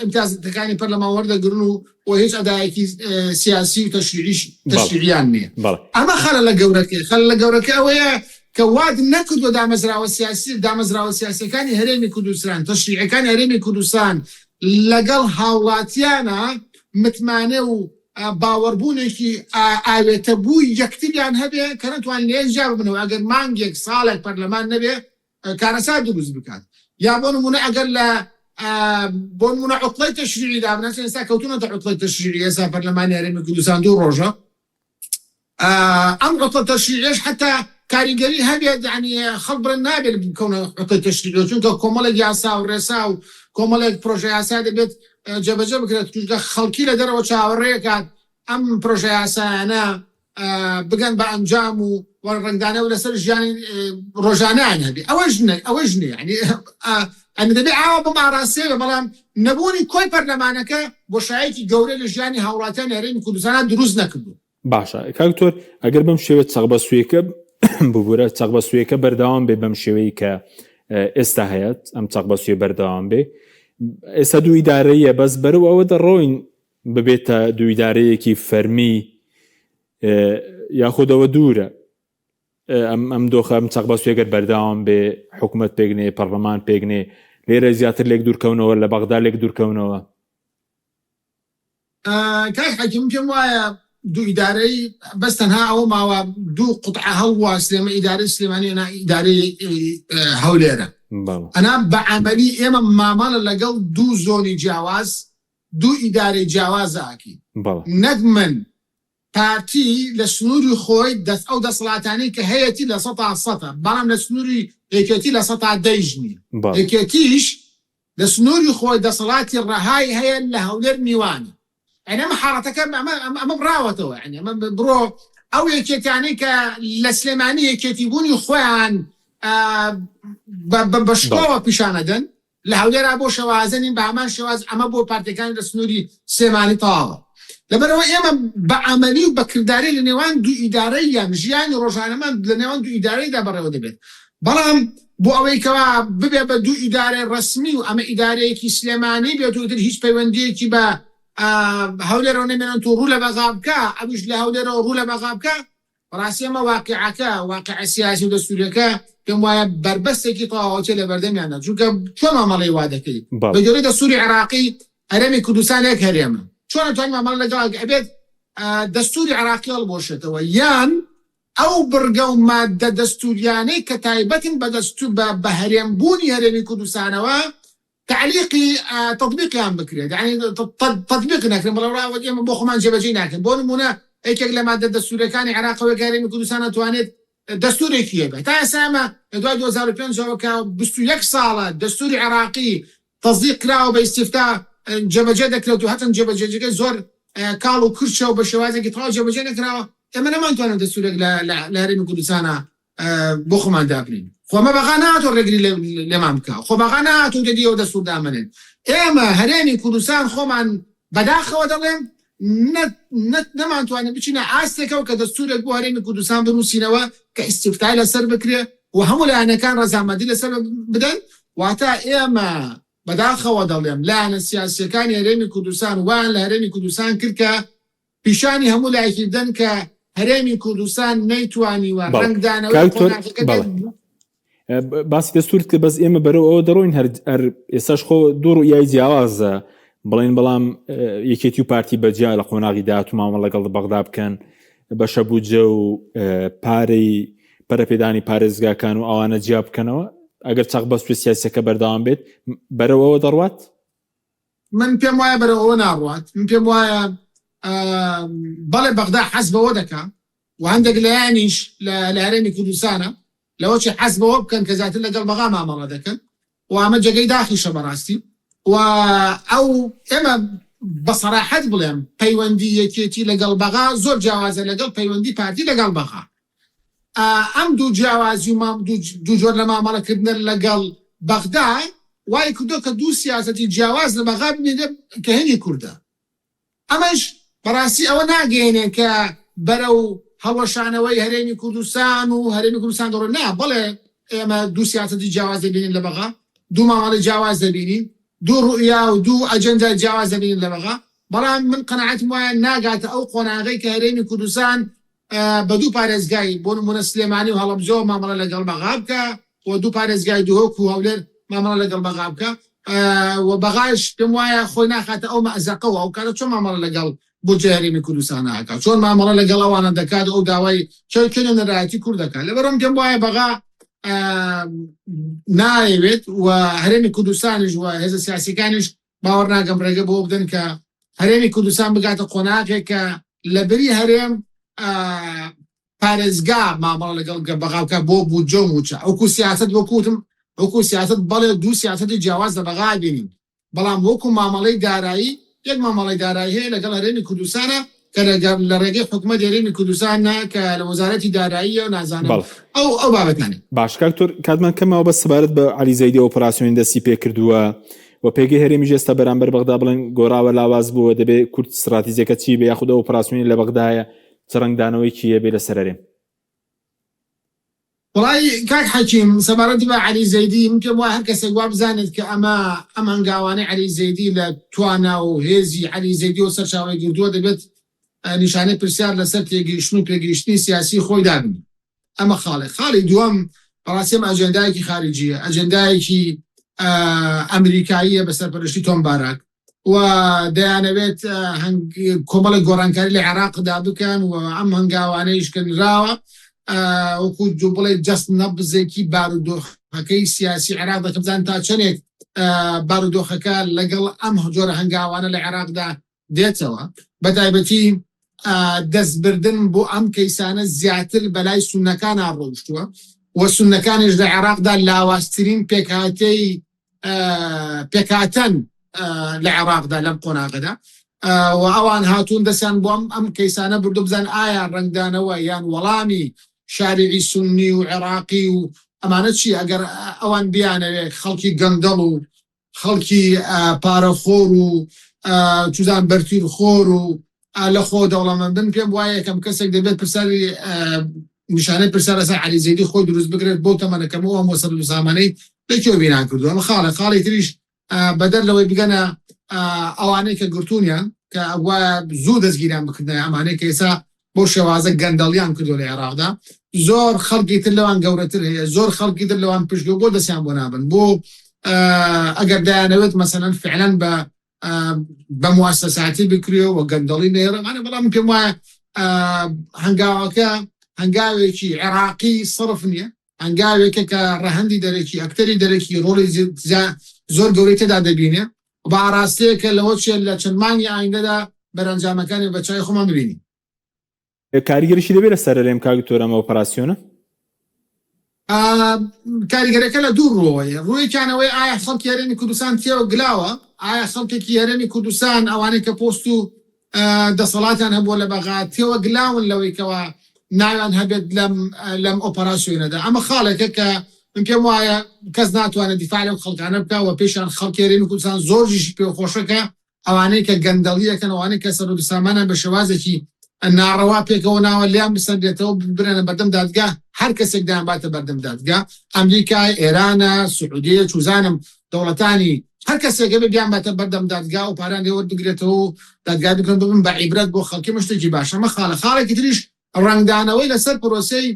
ئیمتیازەکانی پەرلەمان وەردەگرن و و هیچ ئەدایەکی سیاسی و تەشریعیش تەشریعیان نییە. ئەمە خەلەلە گەورەکەی خەلەلە گەورەکە ئەوەیە کە وات نەکردووە دامەزراوە سیاسی دامەزراوە سیاسیەکانی هەرێمی کوردستان تەشریعەکانی هەرێمی کوردستان لەگەڵ هاوڵاتیانە متمانە و باوەڕبوونێکی ئاوێتەبووی یەکتریان هەبێ کە نەتوان لێک جیا ببنەوە ئەگەر مانگێک ساڵێک پەرلەمان نەبێ کارەسات دروست بکات یا بۆ نمونە ئەگەر لە بۆ نمونە عوتڵەی تەشریعی دابنێن ئێستا کەوتونەتە عوتڵەی تەشریعی ئێستا پەرلەمانی هەرێمی کوردستان دوو ڕۆژە ئەم عوتڵە تەشریعیش حتا کاریگەری هەبێت یعنی خەڵک بڵێن نابێت بکەونە عوتڵەی تەشریعی چونکە کۆمەڵێک یاسا و ڕێسا و کۆمەڵێک پرۆژە یاسا دەبێت جێبەجێ بکرێت چونکە خەڵکی لە دەرەوە چاوەڕێکات ئەم پرۆژە یاسایانە بگەن بە ئەنجام و ڕەنگدانەوە لەسەر ژیانی ڕۆژانەیان هەبێ ئەوەش نە ئەوەش نییە یعنی ئەنی دەبێ ئاوا بەم ئاراستەیە بێ بەڵام نەبوونی کۆی پەرلەمانەکە بۆشایەکی گەورەی لە ژیانی هاوڵاتیانی هەرێمی کوردستانا دروست نەکردووە. باشە کاک دکتۆر ئەگەر بەم شێوە چەقبەستوویەکە ببورە چەقبەستوویەکە بەردەوام بێ بەم شێوەی کە ئێستا هەیە ئەم چەقبەستوویە بەردەوام بێ ئێستا دوو ئیدارەیە بەس بەرەو ئەوە دەڕۆین ببێتە دوویدارەیەکی فەرمی یاخود ئەوە دوورە ئەم ئەم دۆخە ئەم چەقبەستوویە گەر بەردەوام بێ حکوومەت پێکنێ پەرلەمان پێکنێ لێرە زیاتر لێک دوورکەونەوە لە بەغدا لێک دوورکەونەوە. کاک حەکیم پێم وایە دوو ئیدارەی بەس تەنها ئەوە ماوە دوو قوتعە هەڵبواسرێ ئەمە ئیدارەی سلێمانی ئەنا ئیدارەی هەولێرە ئەنا بە عەمەلی ئێمە مامەڵە لەگەڵ دوو زۆنی جیاواز دوو ئیدارەی جیاوازە ئەکەین بەڵێ. نەک من. پارتی لە سنووری خۆی دەست ئەو دەسەڵاتانەی کە هەیەتی لە سەتا سەتە، بەڵام لە سنووری یەکێتی لە سەتا دەیش نییە. یەکێتیش لە سنووری خۆی دەسەڵاتی ڕەهای هەیە لە هەولێر میوانە. یانی ئەمە حاڵەتەکە ئەمە ئەمە بڕاوەتەوە یانی ئەمە بڕۆ ئەو یەکێتیانەی کە لە سلێمانی یەکێتی بوونی خۆیان بە شکۆوە پیشانەدەن لە هەولێرا بۆ شێوازە نین بە هەمان شێواز ئەمە بۆ پارتیەکانی لە سنووری سلێمانی تەواوە. لەبەرئەوە ئێمە بە عەمەلی و بە کرداری لە نێوان دوو ئیدارەی یان ژیانی ڕۆژانەمان لە نێوان دوو ئیدارەیدا بەڕێوە دەبێت. بەڵام بۆ ئەوەی کەوا ببێ بە دوو ئیدارەی ڕەسمی و ئەمە ئیدارەیەکی سلێمانی بێت و ئیتر هیچ پەیوەندییەکی بە هەولێرەوە نەمێنێت و ڕوو لە بەغا بکا، ئەویش لە هەولێرەوە ڕوو لە بەغا بکا، بەڕاستی ئەمە واقیعەکە، واقیعە سیاسی و دەستووریەکە پێم وایە بەربەستێکی تەواوەتیە لە بەردەمیاندا، چونکە چۆن مامەڵەی وا دەکەی؟ بە گوێرەی دەستووری عێراقی هەرێمی کوردستان یەک هەرێمە، چۆن ئەتوانی مامەڵە لەگەڵ ئەبێت دەستووری عێراقی هەڵبوەشێتەوە یان ئەو بڕگە و ماددە دەستووریانەی کە تایبەتن بە دەستوور بە هەرێم بوونی هەرێمی کوردستانەوە تەعلیقی تەتبیقیان بکرێت یانی تەتبیق نەکرێن بەڵێ وەڵا ئێمە بۆ خۆمان جێبەجێی ناکەین بۆ نموونە یەکێک لە ماددە دەستووریەکانی عێراق ئەوەیە کە هەرێمی کوردستان ئەتوانێت دەستوورێکی هەبێت تا ئێستا ئێمە لە دوای 2005 ەوە کە 21 ساڵە دەستووری عێراقی تەسدیق کراوە بە ئیستیفتا جێبەجێ دەکرێت و هەتن جێبەجێجەکەی زۆر کاڵ و کرچە و بە شێوازێکی تەواو جێبەجێ نەکراوە ئێمە نەمانتوانێت دەستوورێک لە هەرێمی کوردستانە بۆ خۆمان دابنێین. خۆ ئەمە بەغا نەهاتووە ڕێگری لێمان بکا، خۆ بەغا نەهاتووە دەدی ئەو دەستوور دامەنێن. ئێمە هەرێمی کوردستان خۆمان بەداخەوە دەڵێم نەمانتوانی بچینە ئاستێکەوە کە دەستوورێک بۆ هەرێمی کوردستان بنووسینەوە کە ئیستیفتای لەسەر بکرێ و هەموو لایەنەکان ڕەزامەندی لەسەر بدەن. واتە ئێمە بەداخەوە دەڵێم لایەنە سیاسییەکانی هەرێمی کوردستان وایان لە هەرێمی کوردستان کرد کە پیشانی هەموو لایەکی بدەن کە هەرێمی کوردستان نەیتوانیوە بەڵێ ڕەنگدانەوەی کاک تۆر قۆناغەکە بەڵێ بێت. باسی دەستورت کرد بەس ئێمە بەرەو ئەوە دەڕۆین هەر هەر ئێستاش خۆ دوو ڕوئیای جیاوازە بڵێن بەڵام یەکێتی و پارتی بەجیا لە قۆناغی داهاتوو مامەڵە لەگەڵ بەغدا بکەن بەشە بودجە و پارەی پەرەپێدانی پارێزگاکان و ئەوانە جیا بکەنەوە ئەگەر چەق بەستوە سیاسەکە بەردەوام بێت بەرەو ئەوە دەڕوات؟ من پێم وایە بەرەو ئەوە ناڕوات من پێم وایە بەڵێ بەغدا حەز بەوە دەکا و هەندێک لایەنیش لە هەرێمی کوردستانە لەوەچی حەز بەوە بکەن کە زیاتر لەگەڵ بەغا مامەڵە دەکەن و ئەمە جێگەی داخیشە بەڕاستی و ئەو ئێمە بە سەراحەت بڵێم پەیوەندی یەکێتی لەگەڵ بەغا زۆر جیاوازە لەگەڵ پەیوەندی پارتی لەگەڵ بەغا ئەم دوو جیاوازی و دوو جۆر لە مامەڵەکردنە لەگەڵ بەغدا وای کردووە کە دوو سیاسەتی جیاواز لە بەغا ببینرێت کە هینی کوردە. ئەمەش بەڕاستی ئەوە ناگەیەنێ کە بەرەو هەڵوەشانەوەی هەرێمی کوردستان و هەرێمی کوردستان دەڕۆین. نا، بەڵێ ئێمە دوو سیاسەتی جیاواز دەبینین لە بەغا، دوو مامەڵەی جیاواز دەبینین، دوو ڕوئیا و دوو ئەجێندای جیاواز دەبینین لە بەغا، بەڵام من قەناعەتم وایە ناگاتە ئەو قۆناغەی کە هەرێمی کوردستان بە دوو پارێزگای بۆ نموونە سلێمانی و هەڵەبجەوە مامەڵە لەگەڵ بەغا بکا و دوو پارێزگای دهۆک و هەولێر مامەڵە لەگەڵ بەغا بکا و بەغاش پێم وایە خۆی ناخاتە ئەو مەئزەقەوە ئەو کاتە چۆن مامەڵە لەگەڵ بودجەی هەرێمی کوردستان ئەکا چۆن مامەڵە لەگەڵ ئەوانە دەکات ئەو داوای چۆن کێ نوێنەرایەتی کورد دەکات لەبەرئەوە من پێم وایە بەغا نایەوێت و هەرێمی کوردستانیش و هێزە سیاسیەکانیش باوەڕ ناکەم ڕێگە بەوە بدەن کە هەرێمی کوردستان بگاتە قۆناغێک کە لە بری هەرێم پارێزگا مامەڵە لەگەڵ بەغا بکات بۆ بودجە و مووچە. وەکو سیاسەت وەکو وتم وەکو سیاسەت بەڵێ دوو سیاسەتی جیاواز لە بەغا بینین بەڵام وەکو مامەڵەی دارایی یەک مامەڵەی دارایی هەیە لەگەڵ هەرێمی کوردستانە کە لە ڕێگەی حکومەتی هەرێمی کوردستان نا کە لە وەزارەتی داراییە و نازانم بەڵێ. ئەو ئەو بابەتانە. باش کاک تۆر کاتمان کەم ماوە بەس سەبارەت بە عەلی زەیدی ئۆپەراسیۆنی دەستی پێکردووە و پێگەی هەرێمیش ئێستا بەرامبەر بەغدا بڵێن گۆڕاوە لاواز بووە دەبێ کورد ستراتیجەکە چی بێ یاخود ئەو ئۆپەراسیۆنی لە بەغدایە چ ڕەنگدانەوەیەکی هەبێ لەسەر هەرێم؟ وەڵای کاک حەکیم سەبارەت بە عەلی زەیدی من پێم وایە هەر کەسێک وا بزانێت کە ئەمە ئەم هەنگاوانەی عەلی زەیدی لە توانا و هێزی عەلی زەیدیەوە سەرچاوەی گرتووە دەبێت نیشانەی پرسیار لەسەر تێگەیشتن و پێگەیشتنی سیاسی خۆی دابنێت ئەمە خاڵێک خاڵی دووەم بەڕاستی ئەم ئەجێندایەکی خارجیە ئەجێندایەکی ئەمریکاییە بە سەرپەرشتی تۆم باراک و دەیانەوێت کۆمەڵێک گۆڕانکاری لە عێراقدا بکەن و ئەم هەنگاوانەیش کە نراوە وەکو دوو بڵێ جەست نەبزێکی بارودۆخەکەی سیاسی عێراق دەکەم بزانن تا چەندێک بارودۆخەکە لەگەڵ ئەم جۆرە هەنگاوانە لە عێراقدا دێتەوە بە تایبەتی. دەستبردن بۆ ئەم کەیسانە زیاتر بەلای سوننەکانا ڕۆیشتووە و سوننەکانیش لە عێراقدا لاوازترین پێکهاتەی پێکهاتەن لە عێراقدا لەم قۆناغەدا و ئەوان هاتوون دەستیان بۆ ئەم کەیسانە بردو بزان ئایا ڕەنگدانەوە یان وەڵامی شارعی سوننی و عێراقی و ئەمانە چی ئەگەر ئەوان بیانەوێت خەڵکی گەندەڵ و خەڵکی پارەخۆر و چوزان بەرتیل خۆر و لە خۆ دەوڵەمەند بن پێم وایە یەکەم کەسێک دەبێت پرسیاری نیشانەی پرسیار لەسەر عەلی زەیدی خۆی دروست بکرێت بۆ تەمەنەکەمەوە ئەم وەسەر و سامانەی لە کوێ بینان کردووە ئەمە خاڵە خاڵی تریش بەدەر لەوەی بگەنە ئەوانەی کە گرتوونیان کە وایە زوو دەستگیریان بکردنە ئەمانەی کە ئێستا بەو شێوازە گەندەڵیان کردوە لە عێراقدا زۆر خەڵکی تر لەوان گەورەتر هەیە زۆر خەڵکی تر لەوان پشتگوێ بۆ دەستیان بۆ نابن بۆ ئەگەر دەیانەوێت مەسەلەن فعلەن بە بە موسەساتی بکرێ و گەندەڵی نێرەمانە بەڵام پێم وایە هەنگاوەکە هەنگاوێکی عێراقی سەرف نییە هەنگاوێکە کە ڕەهەندی دەرەکی ئەکتەری دەرەکی ڕۆڵی زۆر گەورەی تێدا دەبینێ بە ئاراستەیەکە لەوە چێت لە چەند مانگی ئایندەدا بەرەنجامەکانی بە چاوی خۆمان ببینین. کاریگەریشی دەبێت لەسەر هەرێم کاک دکتۆر ئەم ئۆپەراسیۆنە؟ کاریگەرەکە لە دوو ڕووەوەیە، ڕوویەکیان ئەوەیە ئایا خەڵکی هەرێمی کوردستان تێوە گلاوە؟ ئایا خەڵکێکی هەرێمی کوردستان ئەوانەی کە پۆست و دەسەڵاتیان هەبووە لە بەغا تێوە گلاون لەوەی کەوا ناویان هەبێت لەم لەم ئۆپەراسیۆنەدا؟ ئەمە خاڵێکە کە من پێم وایە کەس ناتوانێت دیفاع لەو خەڵکانە بکا و پێشان خەڵکی هەرێمی کوردستان زۆریشی پێ خۆشە کە ئەوانەی کە گەندەڵی ئەکەن، ئەوانەی کە سەروەت و سامانیان بە شێوازێکی ناڕەوا پێکەوە ناوە، لێیان بسەندرێتەوە، ببرێنە بەردەم دادگا، هەر کەسێک دەیانباتە بەردەم دادگا، ئەمریکا، ئێرانە، سعودیەیە، چوزانم دەوڵەتانی هەر کەسێک هەبێ بیانباتە بەردەم دادگا و پارەیان لێ وەربگرێتەوە و دادگای بکەن ببن بە عیبرەت بۆ خەڵکی، ئەمە شتێکی باشە. ئەمە خاڵە. خاڵێکی تریش ڕەنگدانەوەی لەسەر پرۆسەی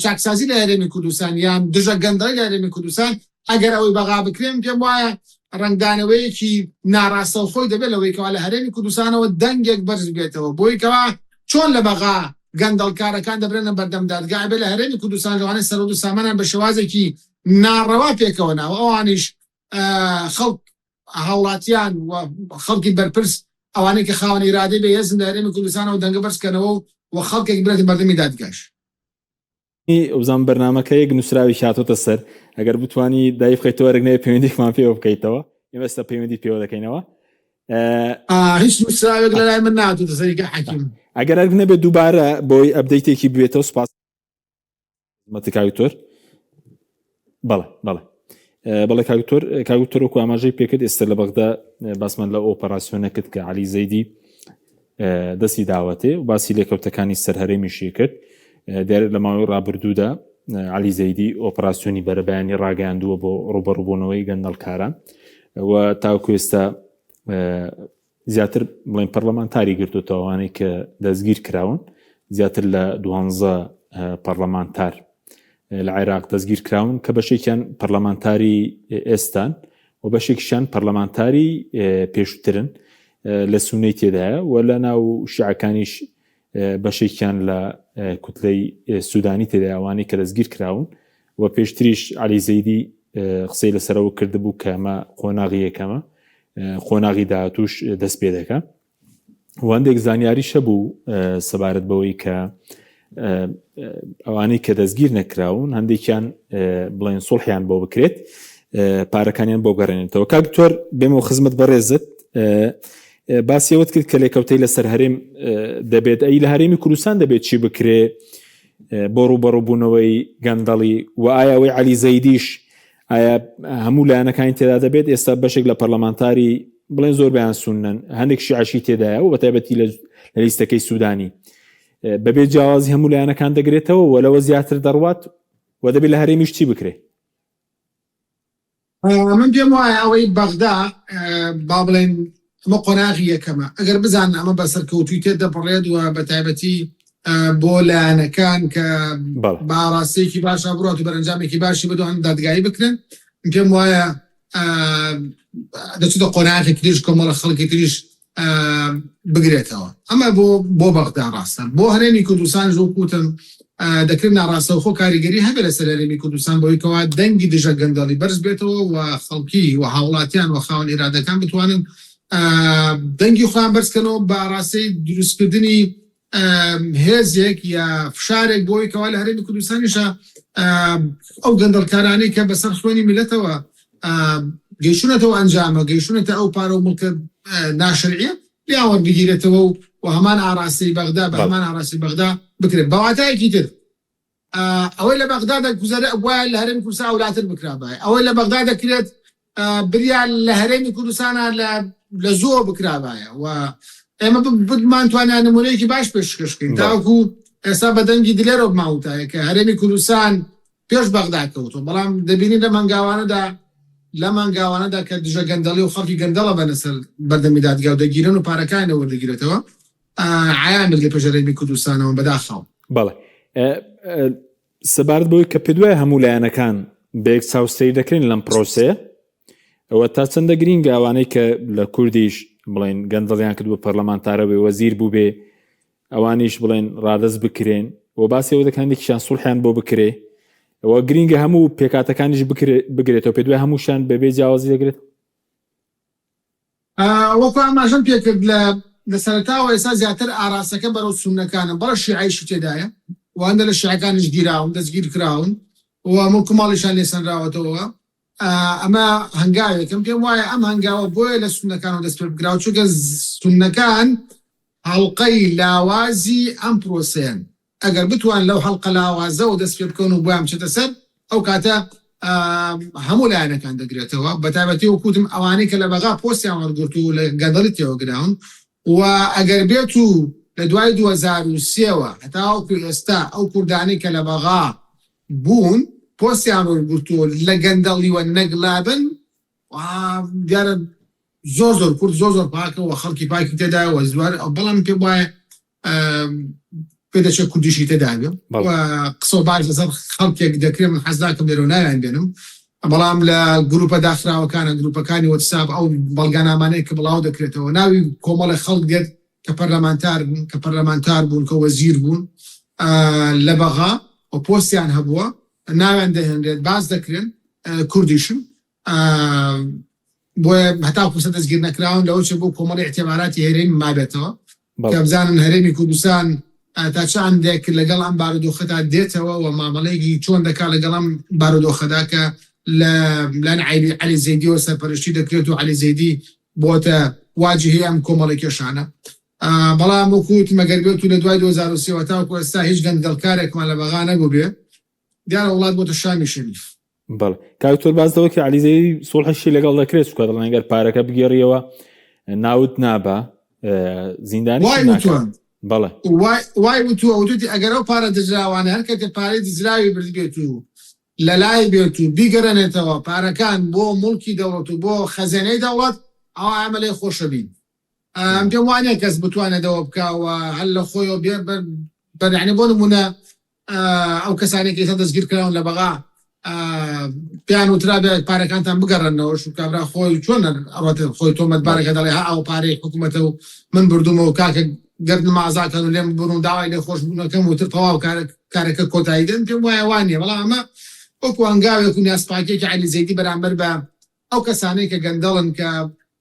چاکسازی لە هەرێمی کوردستان یان دژە گەندەڵی لە هەرێمی کوردستان ئەگەر ئەوەی بەغا بکرێن پێم وایە ڕەنگدانەوەیەکی ناڕاستەوخۆی دەبێت لەوەی کەوا لە هەرێمی کوردستانەوە دەنگێک بەرز بێتەوە بۆی کەوا چۆن لە بەغا گەندەڵکارەکان دەبرێنە بەردەم دادگا ئەبێ لە هەرێمی کوردستان لەوانەیە سەرۆک و سامانیان بە شێوازێکی ناڕەوا پێکەوە ناوە ئەوانیش خەڵک هاوڵاتیان و خەڵکی بەرپرس ئەوانەی کە خاوەن ئیرادەی بەهێزن لە هەرێمی کوردستانەوە دەنگە بەرز کەنەوە و خەڵکێک برێتە بەردەمی دادگاش. وزان بەرنامەکە یەک نووسراوی هاتۆتە سەر ئەگەر بتانی دای بخەیتەوە رێک نەوێ پەیوەندیمان پێوە بکەیتەوە ئێمە ئێستا پەیوەندی پێوە دەکەینەوە. هیچ نووسراوێک لەلای من ناتوتە سەری کە حەکیم. ئەگەر ئەرک نەبێت دووبارە بۆی ئەپدەیتێکی بوێتەوە سوپاس. خزمەتی کاک دکتۆر بەڵێ بەڵێ بەڵێ کاک دکتۆر کاک دکتۆر وەکو ئاماژەی پێکرد ئێستا لە بەغدا باسمان لە ئۆپەراسیۆنە کرد کە عەلی زەیدی دەستی داوەتێ و باسی لێکەوتەکانی سەر هەرێمیشی کرد دیارە لە ماوەی ڕابردوودا عەلی زەیدی ئۆپەراسیۆنی بەرەبەیانی ڕاگەیاندووە بۆ ڕوبەڕوبوونەوەی گەندەڵکاران و تاوکو ئێستا زیاتر بڵێن پەرلەمانتاری گرتوتەوە ئەوانەی کە دەستگیر کراون زیاتر لە دوانزە پەرلەمانتار لە عێراق دەستگیر کراون کە بەشێکیان پەرلەمانتاری ئێستان و بەشێکیشیان پەرلەمانتاری پێشووترن لە سونەی تێدایە و لە ناو شیعەکانیش بەشێکیان لە کوتلەی سوودانی تێدایە ئەوانەی کە دەستگیر کراون و پێشتریش عەلی زەیدی قسەی لەسەرەوە کردبوو کە ئەمە قۆناغی یەکەمە قۆناغی داهاتوش دەست پێ دەکە و هەندێک زانیاریش هەبوو سەبارەت بەوەی کە ئەوانەی کە دەستگیر نەکراون هەندێکیان بڵێن سڵحیان بۆ بکرێت پارەکانیان بۆ گەڕێنێتەوە کاک دکتۆر بێمەوە خزمەت بەڕێزت باسی ئەوەت کرد کە لێکەوتەی لەسەر هەرێم دەبێت ئەی لە هەرێمی کوردستان دەبێت چی بکرێ بۆ ڕووبەڕووبوونەوەی گەندەڵی و ئایا ئەوەی عەلی زەیدیش ئایا هەموو لایەنەکانی تێدا دەبێت ئێستا بەشێک لە پەرلەمانتاری بڵێن زۆر بەیان سوننەن هەندێک شیعەشی تێدایە و بەتایبەتی لە لیستەکەی سوودانی بەبێ جیاوازی هەموو لایەنەکان دەگرێتەوە و لەوە زیاتر دەڕوات و دەبێت لە هەرێمیش چی بکرێ؟ من پێم وایە ئەوەی بەغدا با بڵێن ئەمە قۆناغی یەکەمە ئەگەر بزانن ئەمە بە سەرکەوتووی تێ دەپەڕێت و بە تایبەتی بۆ لایەنەکان کە بە ئاراستەیەکی باشا بڕات و بەرەنجامێکی باشی بدوان دادگایی بکرێن من پێم وایە دەچێتە قۆناغی تریش کۆمەڵە خەڵکی تریش بگرێتەوە ئەمە بۆ بۆ بەغدا ڕاستە بۆ هەرێمی کوردستان وەکوتم دەکرێت ناڕاستەوخۆ کاریگەری هەبێت لەسەر هەرێمی کوردستان بەوەی کەوا دەنگی دژە گەندەڵی بەرز بێتەوە و خەڵکی و هاوڵاتیان و خاوەن ئیرادەکان بتوانن دەنگی خۆیان بەرزکەنەوە بە ئاراستەی دروستکردنی. هێزێک یا فشارێک بۆی کەوا لە هەرێمی کوردستانیشە ئەو گەندەڵکارانەی کە بەسەر خوێنی میلەتەوە گەیشتونەتەوە ئەنجامە گەیشتونەتە ئەو پارە و مڵکە ناشەرعیە لێیان وەربگیرێتەوە و و هەمان ئاراستەی بەغدا بە هەمان ئاراستەی بەغدا بکرێت. بە واتایەکی تر ئەوەی لە بەغدا دەگوزەرێ ئەبوایە لە هەرێمی کوردستان ئەولاتر بکرابایە، ئەوەی لە بەغدا دەکرێت بریا لە هەرێمی کوردستانا لە لە زووەوە بکرابایە و ئێمە بمانتوانایە نموونەیەکی باش پێشکەش بکەین تاوەکو ئێستا بە دەنگی دلێرەوە بمانوتایە کە هەرێمی کوردستان پێش بەغدا کەوتووە، بەڵام دەبینین لەم هەنگاوانەدا لەم هەنگاوانەدا کە دژە گەندەڵی و خەڵکی گەندەڵە بەنە سەر بەردەمی دادگا و دەگیرێن و پارەکانیان لێ وەردەگیرێتەوە عەیان بێت لە پێش هەرێمی کوردستانەوە بەداخەوە. بەڵێ سەبارەت بەوەی کە پێت وایە هەموو لایەنەکان بە یەک چاو سەیر دەکرێن لەم پرۆسەیە ئەوە تا چەندە گرینگە ئەوانەی کە لە کوردیش بڵێن گەندەڵیان کردووە پەرلەمانتارە بێ وەزیر بوو بێ ئەوانیش بڵێن ڕادەست بکرێن و باسی ئەوە دەکەن هەندێکیشان سوڵحیان بۆ بکرێ ئەوە گرینگە هەموو پێکاتەکانیش بگرێتەوە پێ دوای هەمووشان بەبێ جیاوازی دەگرێت. وەکو ئاماژەم پێکرد لە لە سەرەتاوە ئێستا زیاتر ئاراستەکە بەرەو سوننەکانە، بەڵێ شیعەیشی تێدایە و هەندێک لە شیعەکانیش گیراون، دەستگیر کراون و موڵک و ماڵیشیان لێ سەنراوەتەوە، ئەمە هەنگاوێکە، من پێم وایە ئەم هەنگاوە بۆیە لە سوننەکانەوە دەست پێ بکراوە چونکە سوننەکان هەڵقەی لاوازی ئەم پرۆسەیەن، ئەگەر بتوان لەو هەڵقە لاوازەوە دەست پێ بکەن و بۆیان بچێتە سەر، ئەو کاتە هەموو لایەنەکان دەگرێتەوە، بەتایبەتی وەکو وتم ئەوانەی کە لە بەغا پۆستیان وەرگرت و لە گەندەڵی تێوەگلاون و ئەگەر بێت و لە دوای 2003 وە هەتاوەکو ئێستا ئەو کوردانەی کە لە بەغا بوون پۆستیان وەرگرتووە لە گەندەڵیوە نەگلابن دیارە زۆر زۆر کورد زۆر زۆر پاکە و خەڵکی پاکی تێدایە و زوار بەڵام پێم وایە پێدەچێت کوردیشی تێدابێ قسە و باش لەسەر خەڵکێک دەکرێت من حەز ناکەم لێرەوە ناویان بێنم بەڵام لە گروپە داخراوەکانە گروپەکانی وەتساپ ئەو بەڵگەنامانەی کە بڵاو دەکرێتەوە ناوی کۆمەڵی خەڵک دێت کە پەرلەمانتار بوون کە پەرلەمانتار بوون کە وەزیر بوون لە بەغا و پۆستیان هەبووە ناویان دەهێنرێت باس دەکرێن کوردیشن بۆیە هەتا کوسە دەستگیر نەکراون لەوە چێ بۆ کۆمەڵی اعتباراتی هەرێمی مابێتەوە کە بزانن هەرێمی کوردستان تا چ ئەندێک لەگەڵ ئەم بارودۆخەدا دێتەوە و مامەڵەیەکی چۆن دەکات لەگەڵ ئەم بارودۆخەدا کە لە لایەن عەلی عەلی زەیدیەوە سەرپەرشتی دەکرێت و عەلی زەیدی بۆتە واجهەی ئەم کۆمەڵی کێشانە. بەڵام وەکو وتم ئەگەر بێت و لە دوای 2003 وە تاوەکو ئێستا هیچ گەندەڵکارێکمان لە بەغا نەبووبێ دیارە وڵات بۆتە شامی شەریف. بەڵێ کاک دکتۆر باس لەوە کرد عەلی زەیدی سوڵحیشی لەگەڵ دەکرێت چونکە دەڵێن گەر پارەکە بگێڕیەوە ناوت نابا زیندانی وای وتووە بەڵێ وای وتووە وتوتی ئەگەر ئەو پارە دزراوانە هەر کەتێ پارەی دزراوی بردبێت و لەلای بێت و بیگەڕێنێتەوە پارەکان بۆ موڵکی دەوڵەت و بۆ خەزێنەی دەوڵەت ئەوا ئێمە لێی خۆشەبین. پێم وانیە کەس بتوانێت ئەوە بکا و هەر لە خۆیەوە بێ بەر یعنی بۆ نمونە ئەو کەسانێک ئێستا دەستگیر کراون لە بەغا پێیان وترا بێ پارەکانتان بگەڕێنەوە شو کابرا خۆی چۆن ئەڕۆتە خۆی تۆمەتبارەکە دەڵێ ها ئەو پارەی حکوومەتە و من بردومە و کاکە گەردنم ئازاکەن و لێم ببورن و داوای لێ خۆشبوونەکەم و تر تەواو کارەکە کۆتایی دێن پێم وایە وا نییە بەڵام ئەمە وەکو هەنگاوێک و نیازپاکیەکی عەلی زەیدی بەرامبەر بە ئەو کەسانەی کە گەندەڵن کە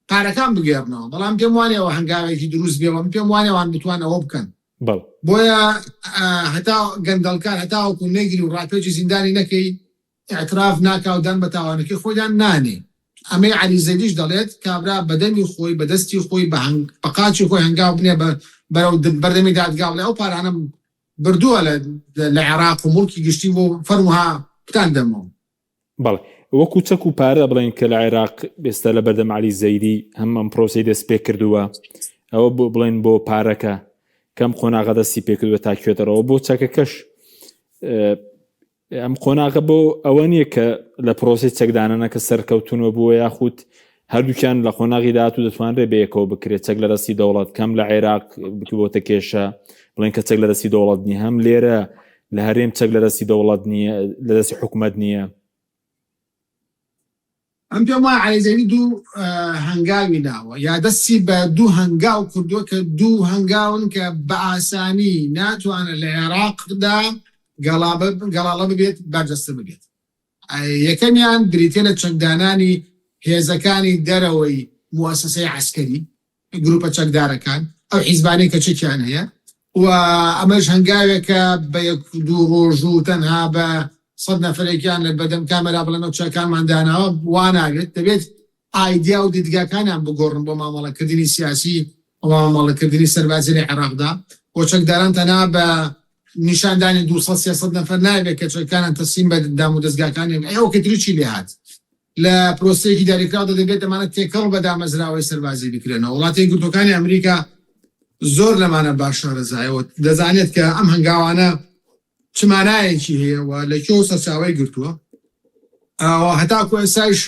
پارەکان بگێڕنەوە بەڵام پێم وانیە ئەوە هەنگاوێکی دروست بێ و من پێم وانیە ئەوان بتوان ئەوە بکەن بەڵێ. بۆیە هەتا گەندەڵکار هەتاوەکو نەگری و ڕاپێچی زیندانی نەکەی ئیعتراف ناکا و دان بە تاوانەکەی خۆیدا نانێ. ئەمەی عەلی زەیدیش دەڵێت کابرا بە دەمی خۆی بە دەستی خۆی بە هەنگ بە قاچی خۆی هەنگاو بنێ بە بەرەو بەردەمی دادگا بڵێ ئەو پارانەم بردووە لە لە عێراق و موڵکی گشتی بوو فەرموو ها پتان دەمەوە. بەڵێ وەکو چەک و پارە بڵێن کە لە عێراق ئێستا لە بەردەم عەلی زەیدی هەم ئەم پرۆسەی دەست پێ کردووە ئەوە بۆ بڵێن بۆ پارەکە کەم قۆناغە دەستی پێکردووە تا کوێ دەڕەوە بۆ چەکەکەش ئەم قۆناغە بۆ ئەوە نییە کە لە پرۆسی چەکدانەنەکە سەرکەوتونەوە بووە یاخود هەردووکیان لە قۆناغی داهاتوو دەتوانرێت بەیەکەوە بکرێت چەک لە دەستی دەوڵەت کەم لە عێراق بۆتە کێشە بڵێن کە چەک لە دەستی دەوڵەت نییە هەم لێرە لە هەرێم چەک لە دەستی دەوڵەت نییە لە دەستی حکوومەت نییە. ئەم پێم وایە عەلی زەیدی دوو هەنگاوی ناوە یا دەستی بە دوو هەنگاو کردووە کە دوو هەنگاون کە بە ئاسانی ناتوانێت لە عێراقدا گەڵاڵە ببێت بەرجەستە ببێت. یەکەمیان بریتیە لە چەکدانانی هێزەکانی دەرەوەی موئەسەسەی عەسکەری، گروپە چەکدارەکان، ئەو حیزبانەی کە چەکیان هەیە و. و ئەمەش هەنگاوێکە بە یەک دوو ڕۆژ و تەنها بە سەد نەفرێکیان لە بەدەم کامێرا بڵێن ئەو چەکانمان داناوە وا نابێت. دەبێت ئایدیا و دیدگاکانیان بگۆڕن بۆ مامەڵەکردنی سیاسی و مامەڵەکردنی سەربازی لە عێراقدا و چەکداران تەنها بە نیشاندانی 200 300 نەفەر نابێت کە چەکانیان تەسلیم بە دامودەزگاکانیان ئەی ئەو کەتری چی لێهات لە پرۆسەیەکی دیاریکراودا دەبێت ئەمانە تێکەڵ بە دامەزراوەی سەربازی بکرێنەوە. وڵاتە یەکگرتووەکانی ئەمریکا زۆر لەمانە باش شارەزایە و دەزانێت کە ئەم هەنگاوانە چ مانایەکی هەیە و لە کوێوە سەرچاوەی گرتووە و هەتاکو ئێستایش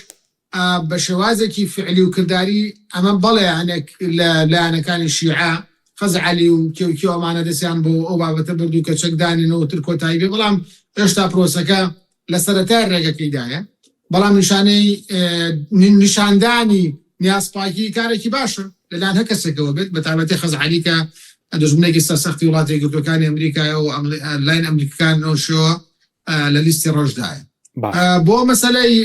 بە شێوازێکی فعلی و کرداری ئەمە بەڵێ هەنێک لە لایەنەکانی شیعە خەزعەلی و کێ و کێ ئەمانە دەستیان بۆ ئەو بابەتە بردوو کە چەک دانێن و تر کۆتایی بێ، بەڵام هێشتا پرۆسەکە لە سەرەتای ڕێگەکەیدایە، بەڵام نیشانەی نیشاندانی نیازپاکی کارێکی باشە لەلایەن هەر کەسێکەوە بێت، بەتایبەتی خەزعەلی کە دوژمنێکی سەرسەختی وڵاتە یەکگرتووەکانی ئەمریکایە و لاین ئەمریکەکانەوەشەوە لە لیستی ڕەشدایە. بۆ مەسەلەی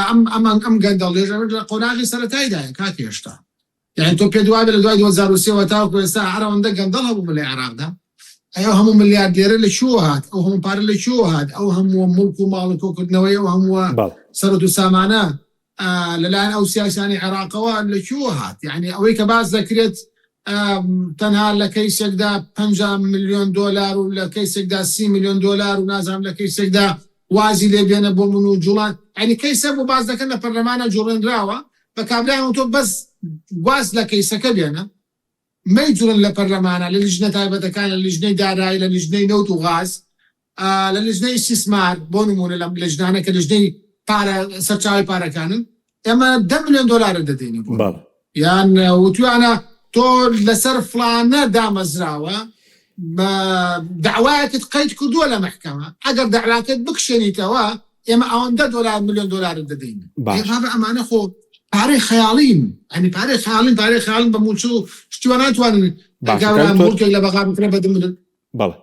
ئەم ئەم گەندەڵیش ئەمە لە قۆناغی سەرەتایدایە کاک هێشتا یانی تۆ پێت وابێ لە دوای 2003 وە تاوەکو ئێستا هەر ئەوەندە گەندەڵ هەبوو لە عێراقدا؟ ئەی ئەو هەموو ملیاردێرە لە کوێوە هات؟ ئەو هەموو پارە لە کوێوە هات؟ ئەو هەموو موڵک و ماڵ و کۆکردنەوەی ئەو هەمووە سەروەت و سامانە لەلایەن ئەو سیاسیانەی عێراقەوە لە کوێوە هات؟ یانی ئەوەی کە باس دەکرێت تەنها لە کەیسێکدا 50 ملیۆن دۆلار و لە کەیسێکدا 30 ملیۆن دۆلار و نازانم لە کەیسێکدا وازی لێ بێنە بۆ من و جوڵان یانی کەیسە بۆ باس دەکەن لە پەرلەمانە جوڵێنراوە بە کابرایان وتوە بەس واز لە کەیسەکە بێنە مەیجوڵن لە پەرلەمانە لە لیژنە تایبەتەکان لە لیژنەی دارایی لە لیژنەی نەوت و غاز لە لیژنەی ئیستیسمار بۆ نمونە لەم لیژنانە کە لیژنەی پارە سەرچاوەی پارەکانن ئێمە دە ملیۆن دۆلارت دەدەینێ بۆ یان وتویانە تۆ لەسەر فڵانە دامەزراوە بە داوایەکت قەید کردووە لە مەحکەمە ئەگەر داواکەت بکشێنیتەوە ئێمە ئەوەندە دۆلار ملیۆن دۆلارت دەدەین. باش بابە ئەمانە خۆ پارەی خەیاڵین یانی پارەی خەیاڵین پارەی خەیاڵین بە مووچە و شتی وا ناتوانن باشە کابرا کاک دکتۆر موڵکێک لە بەغا بکڕێ بە دە ملیۆن. بەڵێ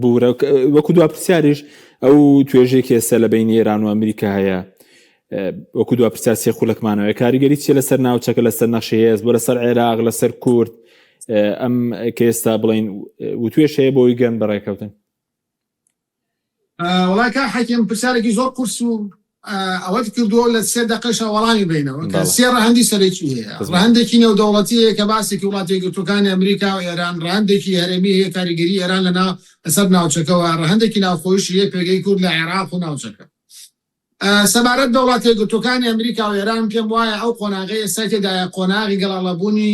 بورە وەکو دوا پرسیاریش ئەو توێژێکی ئێستا لە بینی ئێران و ئەمریکا هەیە وەکو دوا پرسیار سێ خولەکمانەوەی کاریگەری چیە لەسەر ناوچەکە لەسەر نەخشەی هێز بۆ لەسەر عێراق لەسەر کورد ئەم کە ئێستا بڵین وتوێش هەیە بۆی گەن بەڕێکەوتن وەڵا کاک حەکیم پرسیارێکی زۆر قورس و ئەوەت کردووە لە سێ دەقەشا وەڵامی بینەوە کە سێ ڕەهەندی سەرەکی هەیە ڕەهەندێکی نێودەوڵەتی هەیە کە باسێکی وڵاتە یەکگرتووەکانی ئەمریکا و ئێران ڕەهەندێکی هەرێمی هەیە کاریگەری ئێران لە ناو لەسەر ناوچەکەوە ڕەهەندێکی ناوخۆیشی هەیە پێگەی کورد لە عێراق و ناوچەکە سەبارەت بە وڵاتە یەکگرتووەکانی ئەمریکا و ئێران، پێم وایە ئەو قۆناغەی ئێستا تێدایە قۆناغی گەڵاڵەبوونی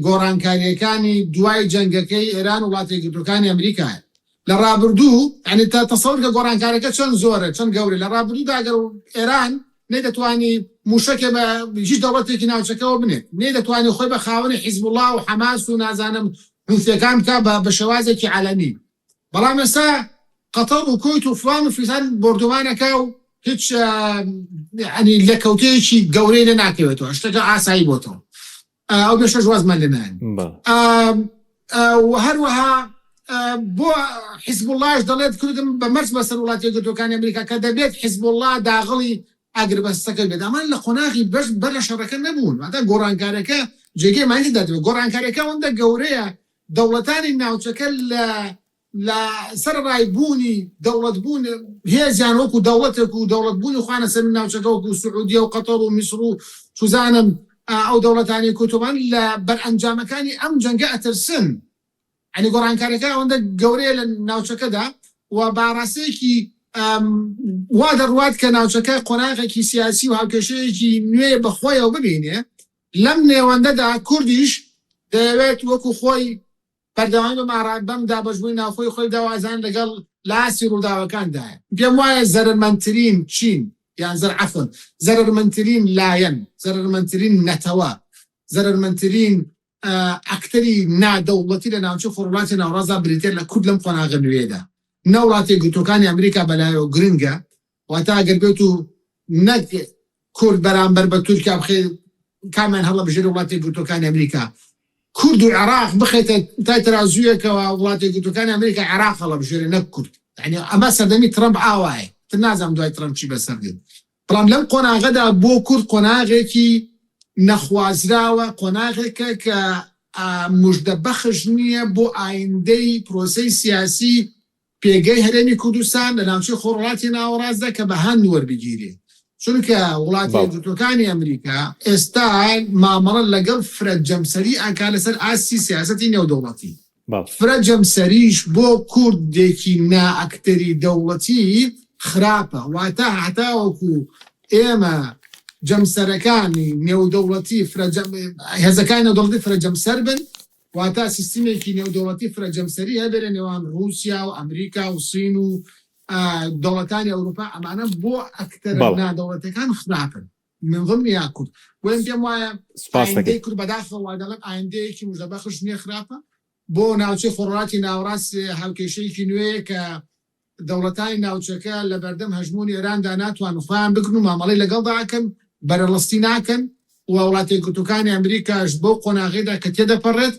گۆڕانکارییەکانی دوای جەنگەکەی ئێران و وڵاتە یەکگرتووەکانی ئەمریکایە. لە ڕابردوو، یانی تەسەور کە گۆڕانکارییەکە چەند زۆرە، چەند گەورەیە، لە ڕابردوودا ئەگەر ئێران نەیدەتوانی مووشەکێ بە هیچ دەوڵەتێکی ناوچەکەوە بنێت، نەیدەتوانی خۆی بە خاوەنی حیزبوڵڵا و حەماس و نازانم حوسییەکان بکا بە شێوازێکی عەلەنی، بەڵام ئێستا قەتەر و کویت و فلان و فیسان بۆردومان ئەکا و هیچ یانی لێکەوتەیەکی گەورەی لێ ناکەوێتەوە شتەکە ئاسایی بۆتەوە ئەو بێشەش وازمان لێ نایەن و هەروەها بۆ حیزبوڵڵاش دەڵێت کردم بە مەرج بەسەر وڵاتی یەکگرتووەکانی ئەمریکا کە دەبێت حیزبوڵڵا داغڵی ئاگربەستەکە بێت ئەمان لە قۆناغی بەش بەر لە شەڕەکە نەبوون واتە گۆڕانکارەکە جێگەی مایندە دەبێت گۆڕانکاریەکە ئەوەندە گەورەیە دەوڵەتانی ناوچەکە لە لە سەرەڕای بوونی دەوڵەت بوون هێزیان وەکو دەوڵەتێک و دەوڵەت بوونی خۆیان لەسەر ناوچەکە وەکو سعودیە و قەتەر و میسر و چوزانم ئەو دەوڵەتانی کوتومان لە بەرئەنجامەکانی ئەم جەنگە ئەترسن یانی گۆڕانکاریەکە ئەوەندە گەورەیە لە ناوچەکەدا و بە ئاڕاستەیەکی وا دەڕوات کە ناوچەکە قۆناغێکی سیاسی و هاوکێشەیەکی نوێ بەخۆیەوە ببینێ لەم نێوەندەدا کوردیش دەیەوێت وەکو خۆی بەردەوامی بەم ئارا بەم دابەشبوونی ناوخۆی خۆی بدا و ئازان لەگەڵ لە ئاستی ڕووداوەکاندایە. پێم وایە زەرەرمەندترین چین یان زەر عەفوەن زەرەرمەندترین لایەن، زەرەرمەندترین نەتەوە، زەرەرمەندترین ئەکتەری نادەوڵەتی لە ناوچەی خۆرهەڵاتی ناوەڕاستدا بریتیە لە کورد لەم قۆناغە نوێیەدا. نە وڵاتە یەکگرتووەکانی ئەمریکا بەلایەوە گرنگە، واتە ئەگەر بێت و نەک کورد بەرامبەر بە تورکیا بخەی کامیان هەڵەبژێرێ وڵاتە یەکگرتووەکانی ئەمریکا کورد و عێراق بخەیتە تای تەرازوویەکەوە وڵاتە یەکگرتووەکانی ئەمریکا عێراق هەڵەبژێرێ نەک کورد یانی ئەمە سەردەمی ترەمپ ئاوایە تر نازانم دوای ترەمپ چی بەسەر دێت بەڵام لەم قۆناغەدا بۆ کورد قۆناغێکی نەخوازراوە قۆناغێکە کە. مژدە بەخش نییە بۆ ئایندەی پرۆسەی سیاسی پێگەی هەرێمی کوردستان لە ناوچەی خۆرهەڵاتی ناوەڕاستدا کە بە هەند وەربگیرێ چونکە وڵاتە یەکگرتووەکانی ئەمریکا ئێستا مامەڵە لەگەڵ فرە جەمسەری ئەکا لەسەر ئاستی سیاسەتی نێودەوڵەتی. فرە جەمسەریش بۆ کوردێکی نائەکتەری دەوڵەتی خراپە واتە هەتاوەکو ئێمە جەمسەرەکانی نێودەوڵەتی فرە هێزەکانی نێودەوڵەتی فرە جەمسەر بن واتە سیستمێکی نێودەوڵەتی فرە جەمسەری هەبێت لە نێوان ڕووسیا و ئەمریکا و سین و دەوڵەتانی ئەوروپا ئەمانە بۆ ئەکتەرە نادەوڵەتەکان خراپن من ضمنها کورد بۆیە من پێم وایە ئایندەی کورد بەداخەوە وا دەڵێم ئایندەیەکی مژدەبەخش نییە خراپە بۆ ناوچەی خۆرهەڵاتی ناوەڕاست هاوکێشەیەکی نوێیە کە دەوڵەتانی ناوچەکە لە بەردەم هەژموونی ئێراندا ناتوانن خۆیان بگرن و مامەڵەی لەگەڵدا ئەکەن، بەرەڵستی ناکەن و وڵاتە یەکگرتووەکانی ئەمریکاش بەو قۆناغەیدا کە تێدەپەڕێت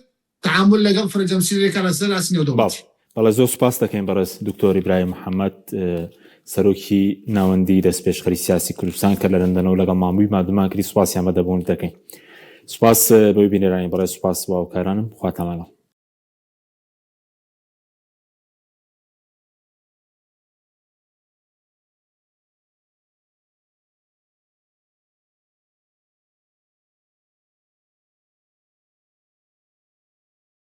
تەعامول لەگەڵ فرەجەمسەری دەکات لەسەر ئاستی نێودەوڵەتی. بەڵێ زۆر سوپاست دەکەین بەڕێز دکتۆر ئیبراهیم محەمەد سەرۆکی ناوەندی دەستپێشخەری سیاسی کوردستان کە لە لەندەنەوە لەگەڵمان بووی مادومان کردی سوپاسیان بە دەبوون دەکەین سوپاس بۆی بینەرانی بەڕێز سوپاس بۆ هاوکارانم خواتان لەگەڵ.